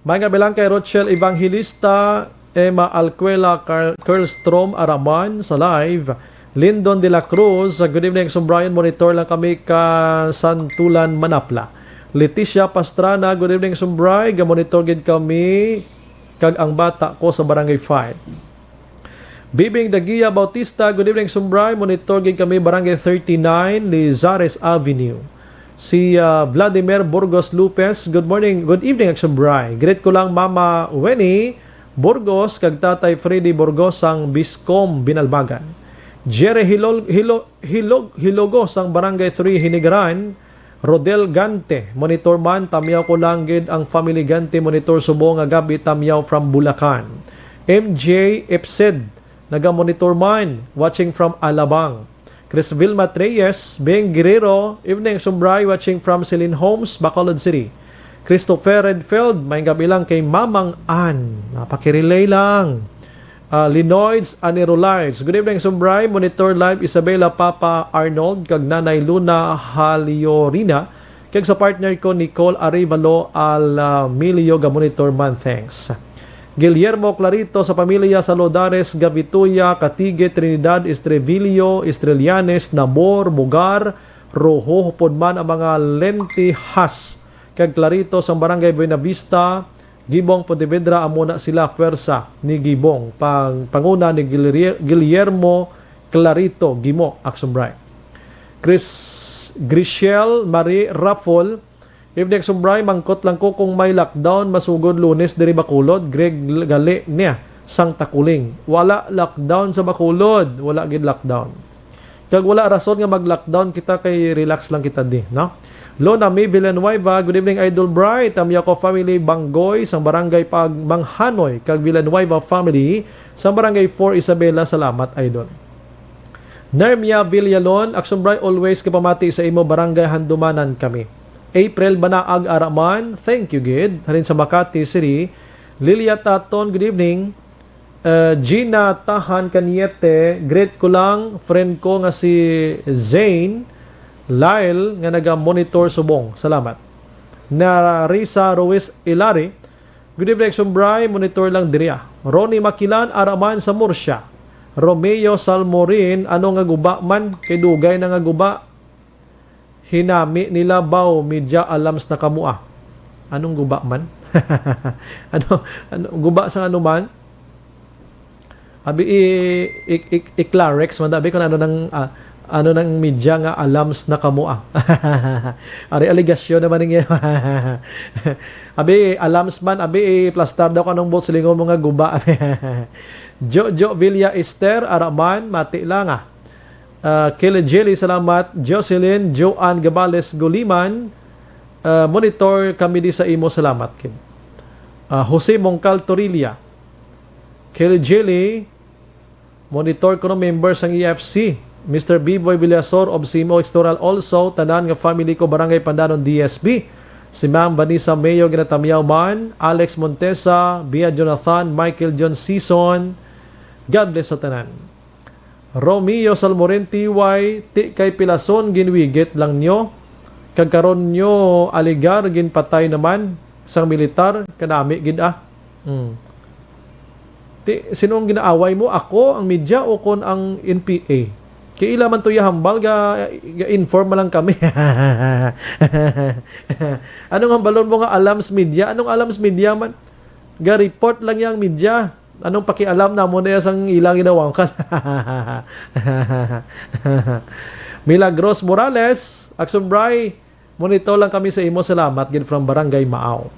May nga bilang kay Rochelle Evangelista, Emma Alcuela, Carl Kerlstrom Araman sa live. Lindon de la Cruz, good evening, Sumbrayan. Monitor lang kami ka Santulan, Manapla. Leticia Pastrana, good evening, Sumbray. Ga-monitor gid kami kag ang bata ko sa Barangay five. Bibing Dagia Bautista, good evening, Sumbray. Monitor gid kami, Barangay thirty-nine, Lizares Avenue. Si ah, Vladimir Burgos Lopez, good morning, good evening, Action Bray. Greet ko lang Mama Winnie Burgos kag Tatay Freddy Burgos sang Biscom Binalbagan. Jerry Hilol, Hilo, Hilog, Hilogo sang Barangay three Hinigaran, Rodel Gante, monitor man, tamyaw ko lang gid ang family Gante, monitor subong nga gab-i, tamyaw from Bulacan. M J Epsed, naga-monitor man, watching from Alabang. Chris Vilma Treyes, Beng Guerrero, evening, Sumbray, watching from Celine Homes, Bacolod City. Christopher Redfield, may gabi lang kay Mamang Ann. Napakirelay lang. Ah, Linoids Anirolides. Good evening, Sumbray. Monitor live Isabela Papa Arnold kag Nanay Luna Haliorina. Kag sa partner ko, Nicole Arevalo Alamilio, ga-monitor man. Thanks. Guillermo Clarito sa pamilya sa Lodares, Gavituya, Catigue, Trinidad, Estrevillo, Estrellianes, Nabor, Bugar, Rojo, hupod man ang mga Lentihas kag Clarito sang Barangay Buenavista, Gibong, Pontevedra, amo na sila pwersa ni Gibong, pang-, panguna ni Guilri-, Guillermo Clarito Gimo, Aksumbray. Chris, Grishel Marie Raffol, evening, Aksumbray, mangkot lang ko kung may lockdown masugod Lunes diri Bacolod, Greg gali niya sang Takuling. Wala lockdown sa Bacolod, wala gid lockdown. Kag wala rason nga mag-lockdown kita kay relax lang kita di, no? Lona May Villanueva, good evening, Idol Bright. Ang Yako family, Banggoy, sang barangay Pag Manghanoy, kag Villanueva family, sang barangay four Isabela. Salamat, Idol. Nermia Villalon, Action Bright, always kapamati sa imo barangay, Handumanan kami. April Banaag Araman, thank you gid. Halin sa Makati City, Lilia Taton, good evening. Uh, Gina Tahan Caniete, greet ko lang, friend ko nga si Zane Lyle nga naga-monitor subong. Salamat. Narisa Ruiz Ilari, good evening, Sumbray, monitor lang diri ah. Ronnie Makilan, Araman sa Murcia. Romeo Salmorin, ano nga guba man, kay dugay na nga guba. Hinami nila baw, media alams na kamo ah. Anong guba man? Ano, ano guba sa ano man? Abi i, i, i, i-clarex man abi kung ano nang ah, ano nang media nga alams na kamo ah. Ari aligasyon naman ninyo. Abi alams man, abi i-plastar daw kanong boat silingon mo nga guba. Jojo Villa Ester, Araman, mati lang ah. Ah, Kelly Jelly, salamat. Jocelyn, Joanne Gabales Guliman, ah, monitor kami di sa imo, salamat. Kid. Ah, Jose Mongcal Torilla, Kelly Jelly, monitor ko no member sang E F C. Mister Biboy Villasor of Simo Extoral, also tanan nga family ko, Barangay Pandanon, D S B. Si Ma'am Vanessa Mayo, ginatamyaw man, Alex Montesa, Bia Jonathan, Michael John Season. God bless sa tanan. Romeo Salmorin, T Y, ti kay pilason ginwigit lang nyo, kag karon nyo aligar ginpatay naman sang militar, kanami gid ah. Hmm. Ti, sino ang ginaaway mo? Ako, ang media, o kon ang N P A? Kay ila man to ya hambal, ga, ga-inform man lang kami. Anong hambalon mo nga alams media? Anong alams media man? Ga-report lang yang media. Anong pakialam namo na sang ilang ginawangkal? Milagros Morales, Action Bray, monitor lang kami sa imo. Salamat gid from Barangay Maaw.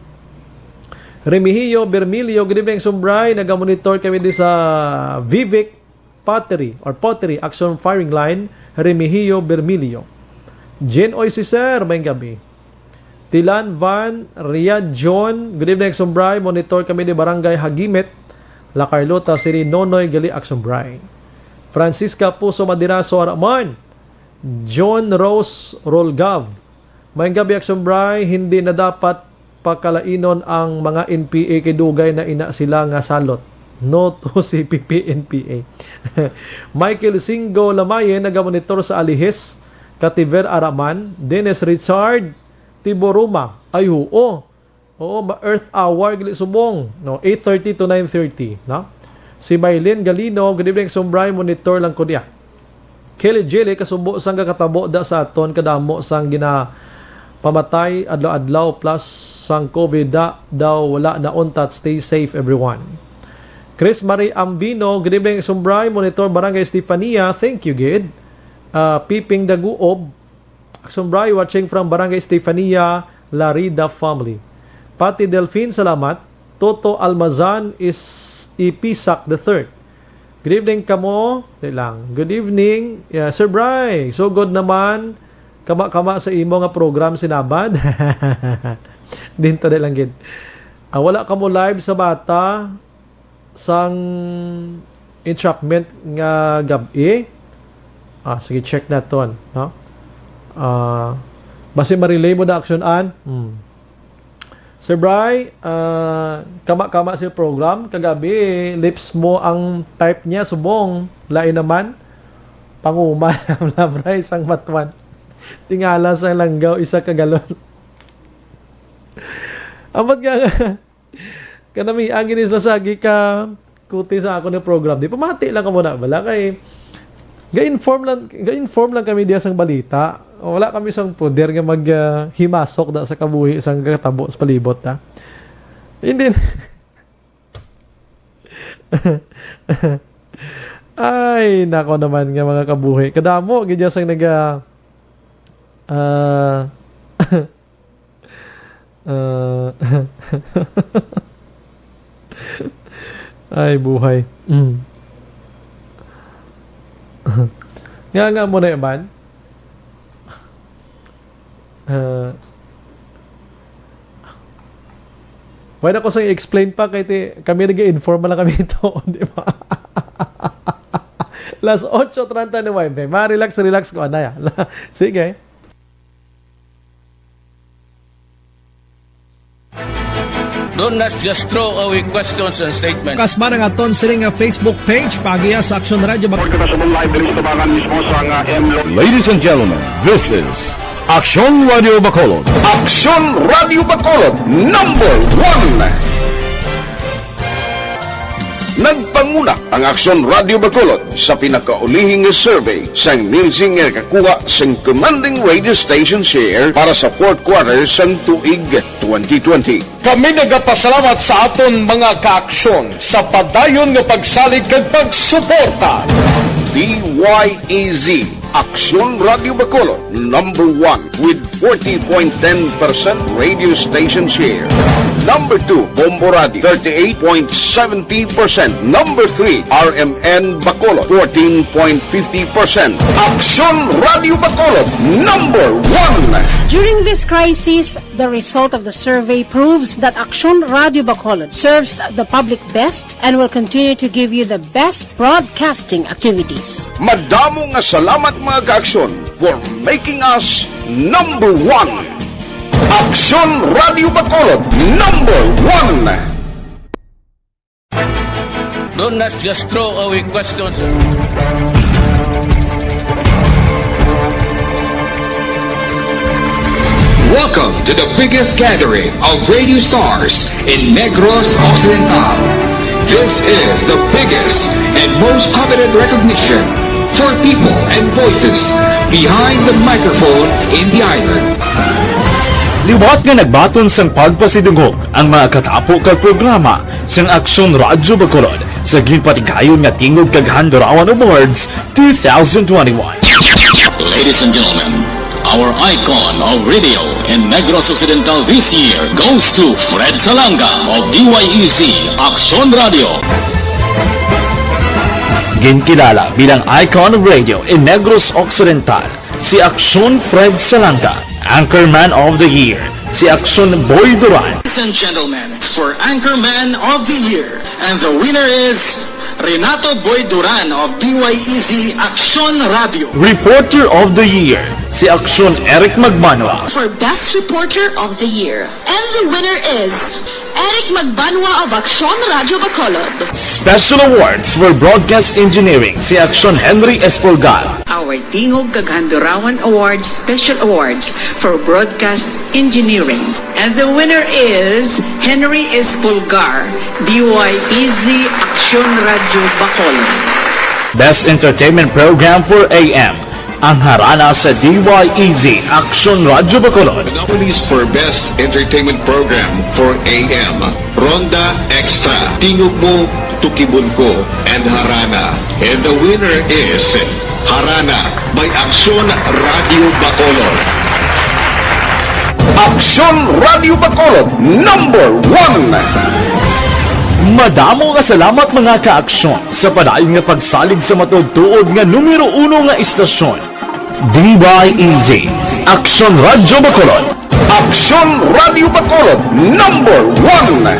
Remigio Bermilio, good evening, Sumbray. Nagamonitor kami di sa Vivek Pottery or Pottery Action Firing Line, Remigio Bermilio. Jen Oy si Sir, may gabi. Tilan Van Riyad John, good evening, Aksumbray. Monitor kami ni Barangay Hagimit, La Carlota City, Nonoy gali, Aksumbray. Francisca Puso Madiraso Araman, John Rose Rolgav. May gabi, Aksumbray, hindi na dapat pakalainon ang mga N P A kay dugay na ina sila nga salot. No to C P P, N P A. Michael Singo Lamayen nagamonitor sa Alihis, Kativer Araman, Dennis Richard Tiboruma. Ay, huo. Oo, ma-, Earth Hour, gali subong, no? Eight thirty to nine thirty, no? Si Mylene Galino, "Good evening, Sumbray, monitor lang ko niya." Kelly Jilly, "Kasubo sang kakatabo da sa aton, kadamo sang ginapamatay adlaw-adlaw, plus sang COVID da, daw wala na untat. Stay safe, everyone." Chris Marie Ambino, "Good evening, Sumbray, monitor Barangay Estefania." Thank you, gid. Ah, Piping Daguob, Sumbray, watching from Barangay Estefania, Larida family. Pati Delfin, salamat. Toto Almazan is Ipisak the third. "Good evening kamo." Di lang. "Good evening, yeah, Sir Bry. So good naman. Kama-kama sa imo nga program, Sinabad." Din ta di lang gid. Ah, wala kamo live sa bata sang entrapment nga gab-i. Ah, sige, check naton, no? Ah, basi ma-relay mo na action an. Hmm. Sir Bry, ah, kama-kama sa program kagabi, lips mo ang type niya, subong, lain naman. Panguma ang labray sang matwan. Tingala sa langgaw, isa ka galon. Amat nga, kanami, ang ginis lasagi ka kuti sa ako nga program. Di pamati lang kamo na bala kay ga-inform lang, ga-inform lang kami diya sang balita. Wala kami sang poder nga mag, ah, himasok da sa kabuhi sang katabo sa palibot, ha. Hindi. Ay, nako naman nga mga kabuhi. Kadamo gid diya sang naga, ah, Ah. Ay, buhay. Mm. Nga, nga mo na, man. Ah. Wala ko sa i-explain pa kay ti-, kami nag-inform lang kami ito, di ba? Las ocho treinta na, ma-relax, relax ko, anay, ah. Sige. Don't not just throw away questions and statements. Kasman ang aton sini nga Facebook page, paagiha sa Aksyon Radio Bac- Report na subong live diri sa tubangan mismo sa nga M Lo- Ladies and gentlemen, this is Aksyon Radio Bacolod. Aksyon Radio Bacolod, number one. Nagpanguna ang Aksyon Radio Bacolod sa pinakaulihing nga survey sang Nielsen nga nakakuha sang commanding radio station share para sa fourth quarter sang tuig twenty twenty. Kami nagapasalamat sa aton mga kaaksyon sa padayon nga pagsalig kag pagsuporta. D Y E Z, Aksyon Radio Bacolod, number one with forty point ten percent radio station share. Number two, Bombo Radio, thirty-eight point seventy percent. Number three, R M N Bacolod, fourteen point fifty percent. Aksyon Radio Bacolod, number one. During this crisis, the result of the survey proves that Aksyon Radio Bacolod serves the public best and will continue to give you the best broadcasting activities. Madamo nga salamat, mga kaaksyon, for making us number one. Aksyon Radio Bacolod, number one. Don't not just throw away questions. Welcome to the biggest gathering of radio stars in Negros Occidental. This is the biggest and most coveted recognition for people and voices behind the microphone in the island. Liwat nga nagbaton sang pagpasidungog ang mga katapo kag programa sang Aksyon Radyo Bacolod sa ginpatigayon nga Tingog kag Handurawan Awards two thousand twenty-one. Ladies and gentlemen, our icon of radio in Negros Occidental this year goes to Fred Salanga of D Y E Z Aksyon Radio. Ginkilala bilang icon of radio in Negros Occidental si Aksyon Fred Salanga, Anchorman of the Year si Aksyon Boy Duran. Ladies and gentlemen, for Anchorman of the Year, and the winner is Renato Boy Duran of D Y E Z Aksyon Radio. Reporter of the Year Si Aksyon Eric Magbanwa. For Best Reporter of the Year. And the winner is Eric Magbanwa of Aksyon Radyo Bacolod. Special Awards for Broadcast Engineering, si Aksyon Henry Espolgar. Our Tingog kag Handurawan Awards Special Awards for Broadcast Engineering. And the winner is Henry Espolgar, D Y E Z, Aksyon Radyo Bacolod. Best Entertainment Program for A M, ang Harana sa D Y E Z, Aksyon Radyo Bacolod. The nominees for Best Entertainment Program for A M, Ronda Extra, Tingog Mo, Tukibon Ko, and Harana. And the winner is Harana by Aksyon Radyo Bacolod. Aksyon Radyo Bacolod, number one. Madamo nga salamat, mga ka-aksyon, sa padayon nga pagsalig sa matuod-tuod nga numero uno nga istasyon, D Y E Z, Aksyon Radyo Bacolod. Aksyon Radyo Bacolod, number one.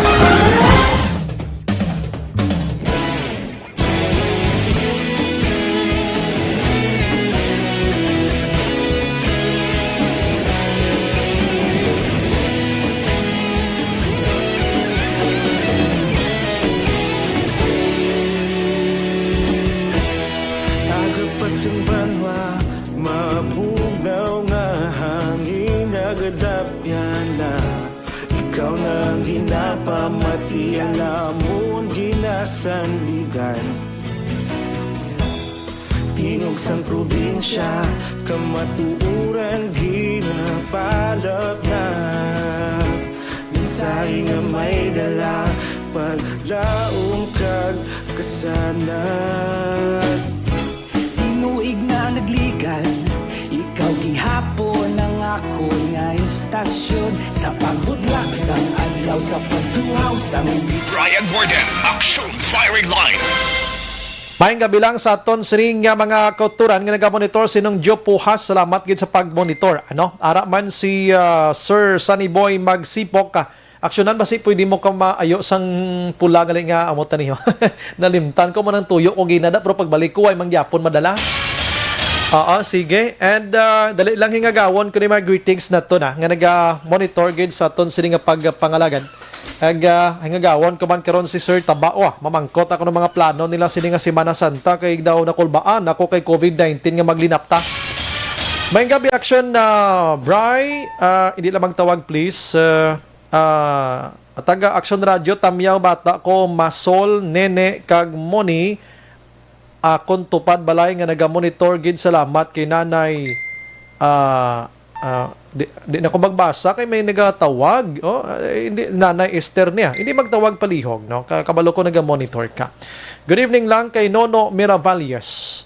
Aga pa sang banwa, mabugnaw nga hangin nagadapyan na. Ikaw na ang ginapamati, ang amon ginasandigan. Tingog sang probinsya, kamatuoran ginapalapnap. Mensahe nga may dala, paglaom kag kasanag. Tinuig na nagligan, ikaw gihapon ang akon nga istasyon. Sa pagbudlak sang adlaw, sa pagtuhaw sang Brian Morgan, Aksyon Firing Line. Maayong gabi lang sa aton sining nga mga kauturan nga nagamonitor, sinong Joe Puhas. Salamat gid sa pagmonitor. Ano? Ara man si, ah, Sir Sunny Boy Magsipok, ah, aksyonan ba si pwede mo ka maayo sang pula gali nga amo taniyo? Nalimtan ko mo nang tuyo ko ginada, pero pagbalik ko ay mangyapon madala. Oo, sige. And, ah, dali lang hingagawon ko ni mga greetings na to na nga naga-monitor gid sa aton sini nga pagpangalagad. Ag, ah, hingagawon ko man karon si Sir Tabao, ah. Mamangkot ako ng mga plano nila sini nga Semana Santa kay daw nakulbaan ako kay covid nineteen nga maglinapta. May gabi action na Bry, ah, hindi lang magtawag please. Ah, ah, taga Action Radio, Tamyaw, bata ko, Masol, Nene, kag Moni. Akon tupad balay nga nagamonitor gid. Salamat kay Nanay, ah, ah, di, di na ko magbasa kay may nagatawag. Oh, eh, hindi, Nanay Esther niya. Hindi magtawag palihog, no? Ka-, kabalo ko nagamonitor ka. Good evening lang kay Nono Miravalles.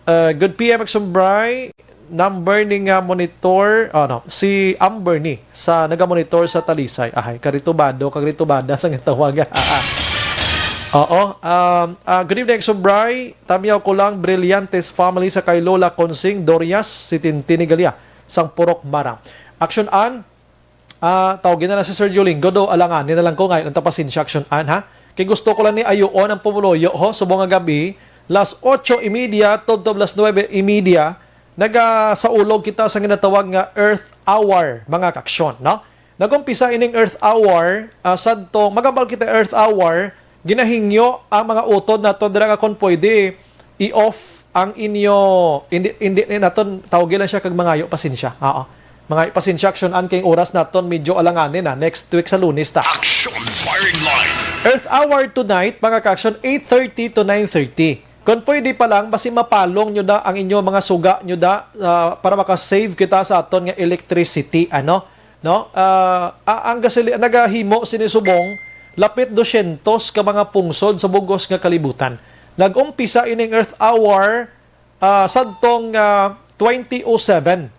Uh, good P M Action Bry. Number ni nga monitor, oh, no, si Amber ni sa nagamonitor sa Talisay. Ahay, karitubado, kagritubada sa nga tawag. Oo. Um, ah, good evening, Action Bry. Tamyaw ko lang, Brillantes family sa kay Lola Consing Dorias, si Tintin ni Galia, sang Purok Mara. Action An, ah, tawagin na lang si Sir Jolingo, do, alanganin na lang ko ngayon, ang tapasensya, Action An, ha? Kay gusto ko lang ni ayuon ang pumuluyo, ho, subong nga gabi, las ocho y media, tubtob las nuebe y media, nagasaulog kita sa ginatawag nga Earth Hour, mga kaaksyon, no? Nag-umpisa ining Earth Hour, ah, sadto, magabal kita Earth Hour, ginahingyo ang mga utod nato dira nga kon pwede i-off ang inyo, hindi, hindi ni naton, tawgi lang siya kag mangayo pasensya. Oo. Mangayo pasensya, Action An, kay oras naton medyo alanganin na. Next week sa Lunes ta. Action Firing Line. Earth Hour tonight, mga ka-action, eight thirty to nine thirty. Kung pwede pa lang, basi mapalong nyo na ang inyo mga suga nyo da, ah, para maka-save kita sa aton nga electricity, ano? No? Ah, a-, ang gasili-, nagahimo sini subong, lapit dosyentos ka mga pungsod sa bugos nga kalibutan. Nag-umpisa ining Earth Hour, ah, sadtong, ah, twenty oh seven.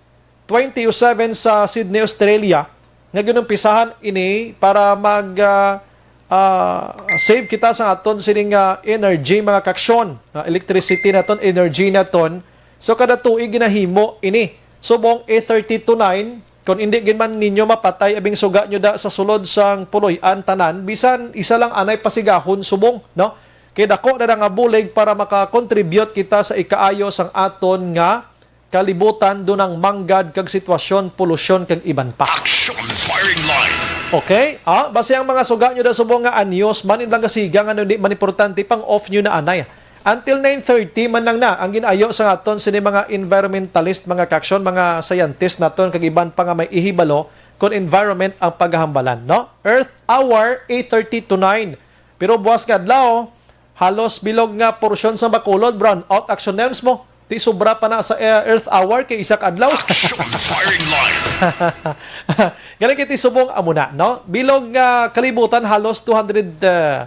Twenty oh seven sa Sydney, Australia, nga ginumpisahan ini para mag, ah, ah, save kita sa aton sining, ah, energy, mga kaaksyon, ah, electricity naton, energy naton. So, kada tuig ginahimo ini. Subong eight thirty to nine, kung hindi gid man ninyo mapatay abing suga nyo da sa sulod sang puloy-an tanan, bisan isa lang anay pasigahon subong, no? Kay dako na nga bulig para maka-contribute kita sa ikaayo sang aton nga kalibutan, dunang manggad kag sitwasyon, polusyon kag iban pa. Action Firing Line. Okay? Ah, basi ang mga suga nyo da subong nga anyos man, ilang kasiga nga di man importante, pang off nyo na anay. Until nine thirty man lang na ang ginayo sa aton sini mga environmentalist, mga kaaksyon, mga scientist naton kag iban pa nga may ihibalo kon environment ang pagahambalan, no? Earth Hour, eight thirty to nine. Pero buwas nga adlaw, halos bilog nga porsyon sa Bacolod, brown out action names mo. Ti sobra pa na sa, eh, Earth Hour kay isa ka adlaw. Action Firing Line. Galing kay ti subong amo na, no? Bilog nga kalibutan, halos two hundred, uh,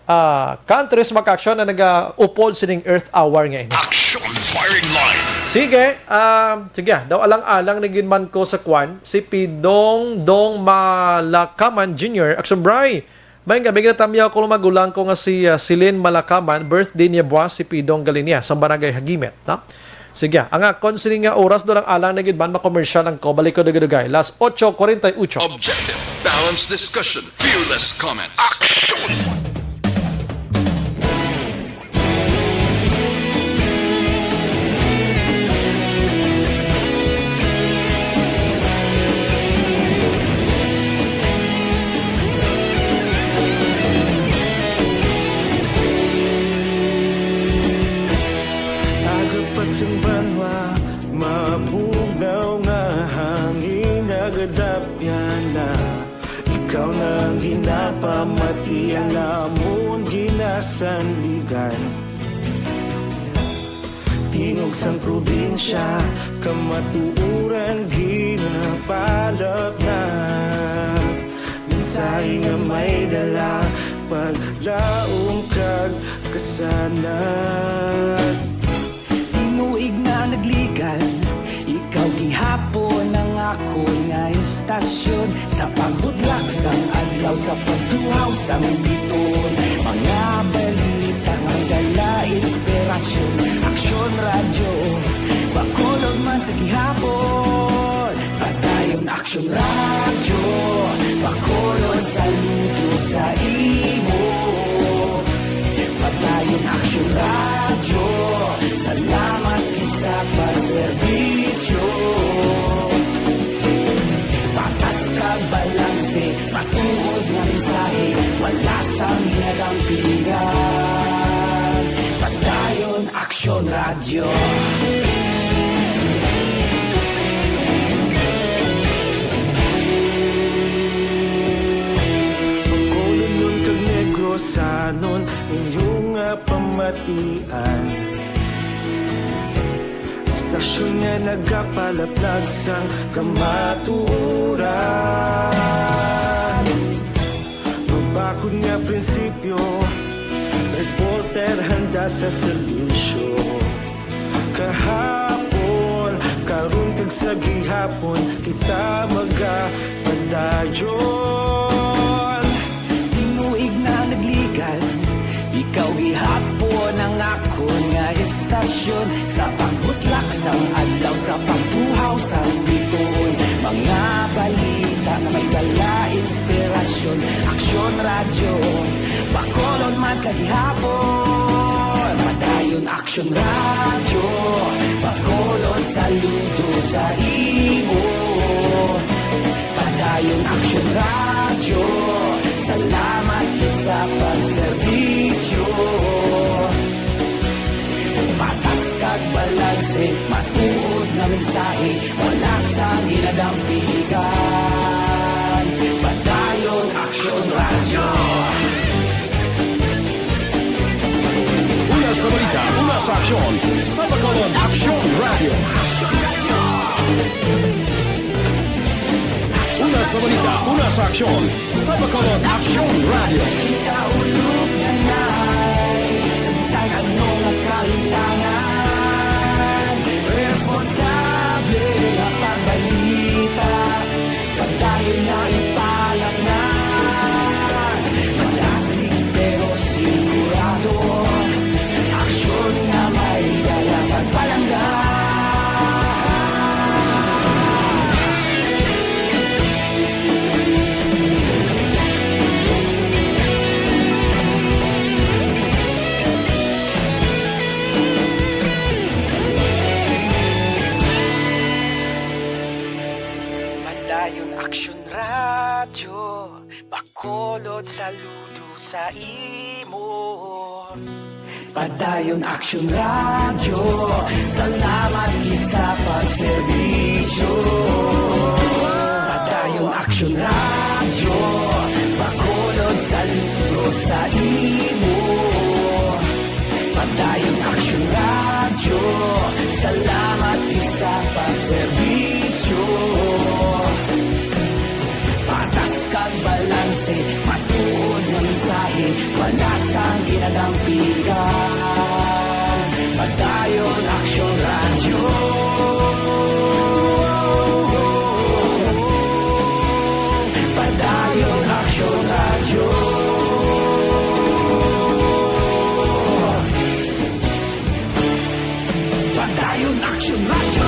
uh, countries, mga kaaksyon, na nagaupod sining Earth Hour nga ini. Action Firing Line. Sige, um, sige, ah, daw alang-alang na gid man ko sa kwan, si Pidong Dong Malakaman Junior, Action Bray. May nga, may ginatamyaw ko magulang ko nga si, ah, Celine Malakaman, birthday niya buwas, si Pidong Galinia, sa Barangay Hagimet, no? Sige, ang akon sini nga oras, doon ang alang na gid man, makomersyal ang ko. Balik ko dugay-dugay. Las ocho cuarenta y ocho. Objective, balanced discussion, fearless comments. Action! Aga pa sang banwa, mabugnaw nga hangin nagadapyan na. Ikaw na ang ginapamati, ang amon ginasandigan. Tingog sang probinsya, kamatuoran ginapalapnag. Mensahe nga may dala, paglaom kag kasanag. Tinuig na nagligan, ikaw gihapon ang akon nga istasyon. Sa pagbutlak sang adlaw, sa pagtuhaw sang biton, mga balita nga dala inspirasyon. Aksyon Radyo, Bacolod man sa gihapon. Padayon Aksyon Radyo, Bacolod, saludo sa imo. Padayon Aksyon Radyo, salamat gid sa pagserbisyo. Patas kag balanse, matuod nga mensahe, wala sang ginadampigan. Padayon Aksyon Radyo. Bacolodnon kag Negrosanon, inyo nga pamatian. Istasyon nga nagapalaplag sang kamatuoran. Mabakod nga prinsipyo, reporter handa sa serbisyo. Kahapon, karon kag sa gihapon, kita magapadayon. Tinuig na nagligan, ikaw gihapon ang akon nga istasyon. Sa pagbutlak sang adlaw, sa pagtuhaw sang biton, mga balita nga may dala inspirasyon. Aksyon Radyo, Bacolod man sa gihapon. Padayon Aksyon Radyo, Bacolod, saludo sa imo. Padayon Aksyon Radyo, salamat gid sa pagserbisyo. Patas kag balanse, matuod nga mensahe, wala sang ginadampigan. Padayon Aksyon Radyo. Una sa balita, una sa aksyon, sa Bacolod Aksyon Radyo. Una sa balita, una sa aksyon, sa Bacolod Aksyon Radyo. Kita ulog na nai, sa bisan ano nga kahitangan, responsable nga pagbalita. Padayon na ipalapngan, malasig pero sigurado. Aksyon nga may dala pagpalangga. Saludo sa imo. Padayon Aksyon Radyo, salamat gid sa pagserbisyo. Padayon Aksyon Radyo, Bacolod, saludo sa imo. Padayon Aksyon Radyo, salamat gid sa pagserbisyo. Patas kag balanse, matuod nga mensahe, wala sang ginadampigan. Padayon Aksyon Radyo. Padayon Aksyon Radyo. Padayon Aksyon Radyo.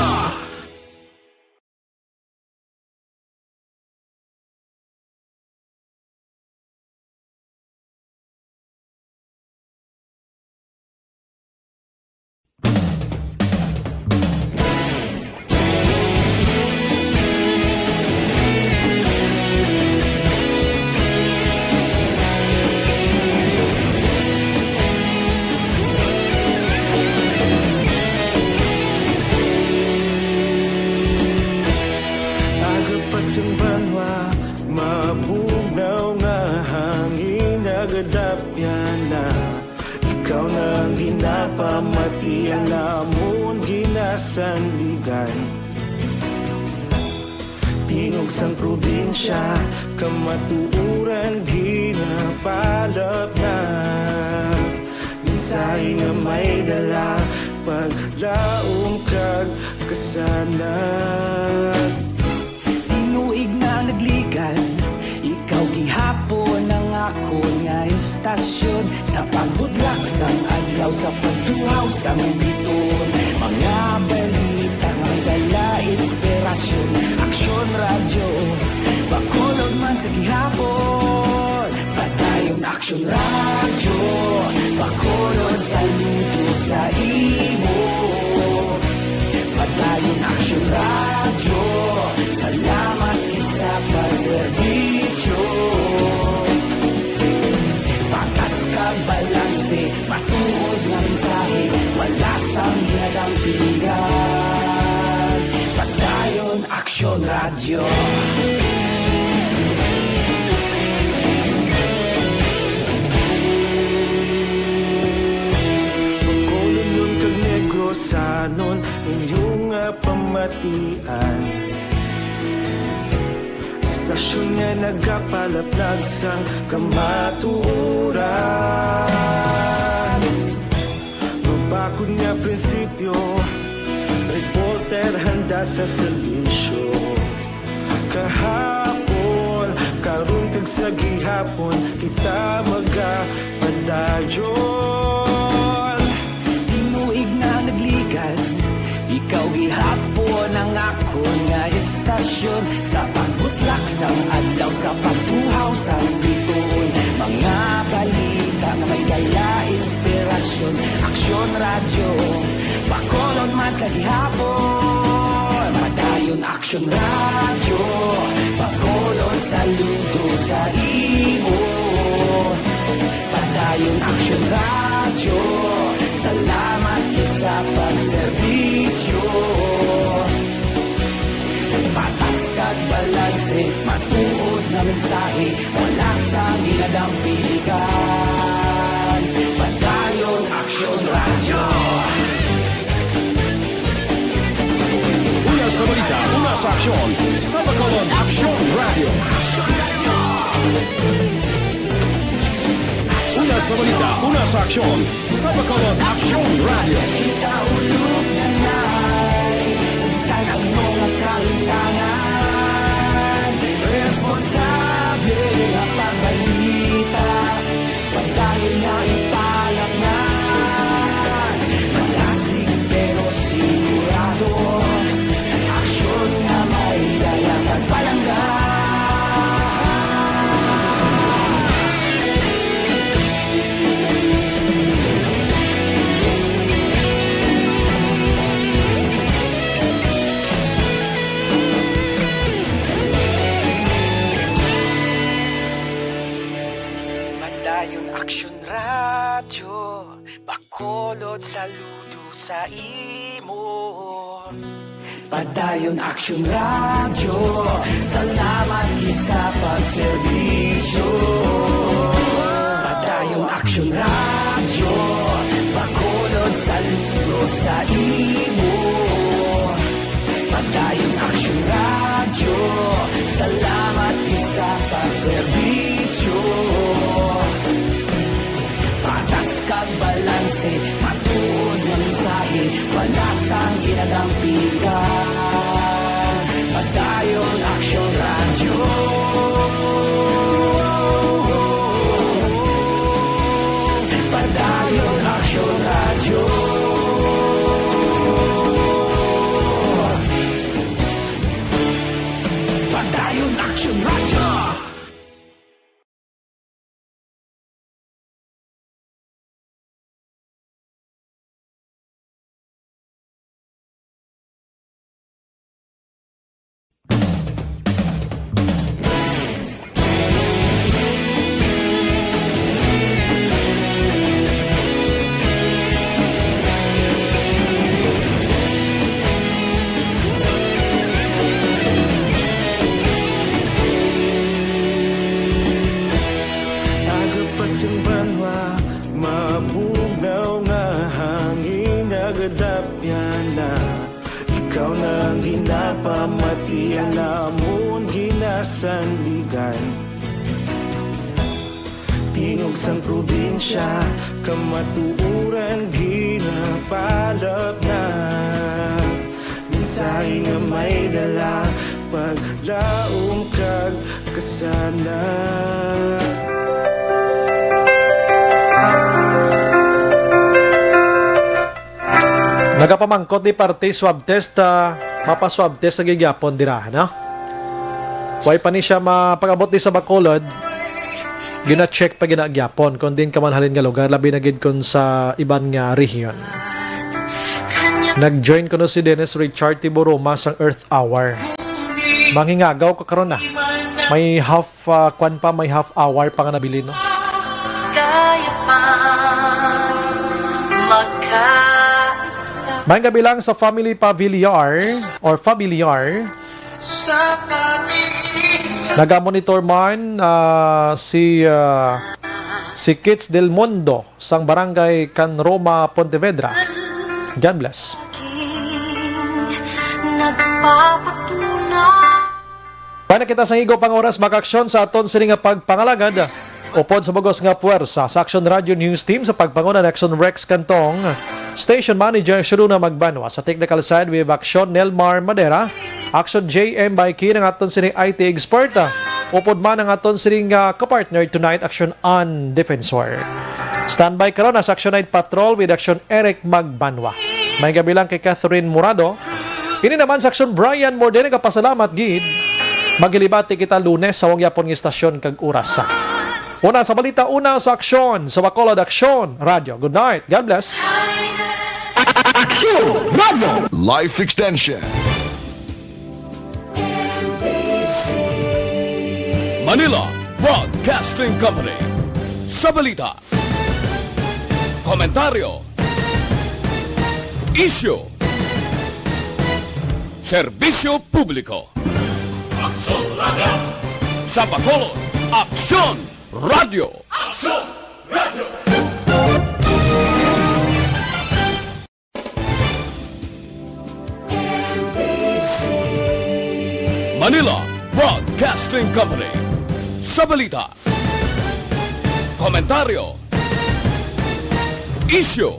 Aga pa sang banwa, mabugnaw nga hangin nagadapyan na. Ikaw na ang ginapamatian namon ginasandigan. Tingog sang probinsya, kamatuoran ginapalapnag. Mensahe nga may dala, paglaom kag kasanag. Tinuig na nagligan, ikaw gihapon ang akon nga istasyon. Sa pagbudlak sang adlaw, sa pagtuhaw sang bituon, mga balita nga may dala inspirasyon. Aksyon Radyo, Bacolod man sa gihapon. Padayon Aksyon Radyo, Bacolod, saludo sa imo. Padayon Aksyon Radyo, salamat gid sa pagserbisyo. Patas kag balanse, matuod nga mensahe, wala sang ginadampigan. Padayon Aksyon Radyo. Bacolodnon kag Negrosanon, inyo nga pamatian. Istasyon nga nagapalaplag sang kamatuoran. Mabakod nga prinsipyo, reporter handa sa serbisyo. Kahapon, karon kag sa gihapon, kita magapadayon. Tinuig na nagligan, ikaw gihapon ang akon nga istasyon. Sa pagbutlak sang adlaw, sa pagtuhaw sang bituon, mga balita nga may dala inspirasyon. Aksyon Radyo, Bacolod man sa gihapon. Padayon Aksyon Radyo, Bacolod, saludo sa imo. Padayon Aksyon Radyo, salamat gid sa pagserbisyo. Patas kag balanse, matuod nga mensahe, wala sang ginadampigan. Padayon Aksyon Radyo. Una sa balita, una sa aksyon, sa Bacolod Aksyon Radyo. Una sa balita, una sa aksyon, sa Bacolod Aksyon Radyo. Kita ulog na nai, sa bisan ano nga kahimtangan, responsable nga pagbalita, padayon nga ipalatnan. Malasig pero sigurado, aksyon nga may dala kag palangga. Saludo sa imo. Padayon Aksyon Radyo, salamat gid sa pagserbisyo. Padayon Aksyon Radyo, Bacolod, saludo sa imo. Padayon Aksyon Radyo, salamat gid sa pagserbisyo. Patas kag balanse, matuod nga mensahe, wala sang ginadampigan. Padayon Aksyon Radyo. Padayon Aksyon Radyo. Padayon Aksyon Radyo. Agapas ang banwa, mabugnaw nga hangin, nagadapyan na. Ikaw na ang ginapamati, ang namon ginasandigan. Tingog sang probinsya, kamatuoran ginapalapnag. Mensahe nga may dala, paglaom kag kasanag. Nagapamangkot ni parte swab test, ah, mapa-swab test sa gigyapon dira, no? Way pa ni siya mapag-abot di sa Bacolod. Gina-check pa ginagyapon kung diin ka man halin nga lugar, labi na gid kung sa iban nga rehiyon. Nag-join kuno si Dennis Richard Tiburuma sang Earth Hour. Mangingagaw ko karon na. May half, ah, kwan pa, may half hour pa nga nabilin, no? Kaya pa makaisa. Maayong gabi lang sa family Paviliar or Familiar. Sa pamilya. Nagamonitor man, ah, si, ah, si Kits Del Mundo sang Barangay Can Roma, Pontevedra. God bless. Nagpapatunay. Pay na kita sa igo pang oras, makaaksyon sa aton sini nga pagpangalagad. Upod sa bugos nga puwersa sa Aksyon Radio News Team sa pagpanguna ni Aksyon Rex Cantong, Station Manager Sharuna Magbanwa. Sa technical side, we have Aksyon Nelmar Madera, Aksyon J M Baiki, ang aton sini I T expert. Upod man ang aton sini nga kapartner tonight, Aksyon Ann Defensor. Standby karon na sa Aksyon Night Patrol with Aksyon Eric Magbanwa. Maayong gabi lang kay Catherine Murado. Ini naman sa Aksyon Brian Morde, nagapasalamat gid. Maghilibati kita Lunes sa wag yapon nga istasyon kag oras. Una sa balita, una sa aksyon, sa Bacolod Aksyon Radio. Good night. God bless. Aksyon Radio. Life Extension. Manila Broadcasting Company. Sa balita, komentaryo, isyu, serbisyo publiko. Aksyon Radio. Sa Bacolod, Aksyon Radio. Aksyon Radio. Manila Broadcasting Company. Sa balita, komentaryo, isyu,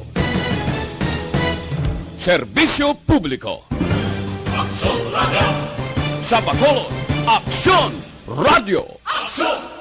serbisyo publiko. Aksyon Radio. Sa Bacolod, Aksyon Radio. Aksyon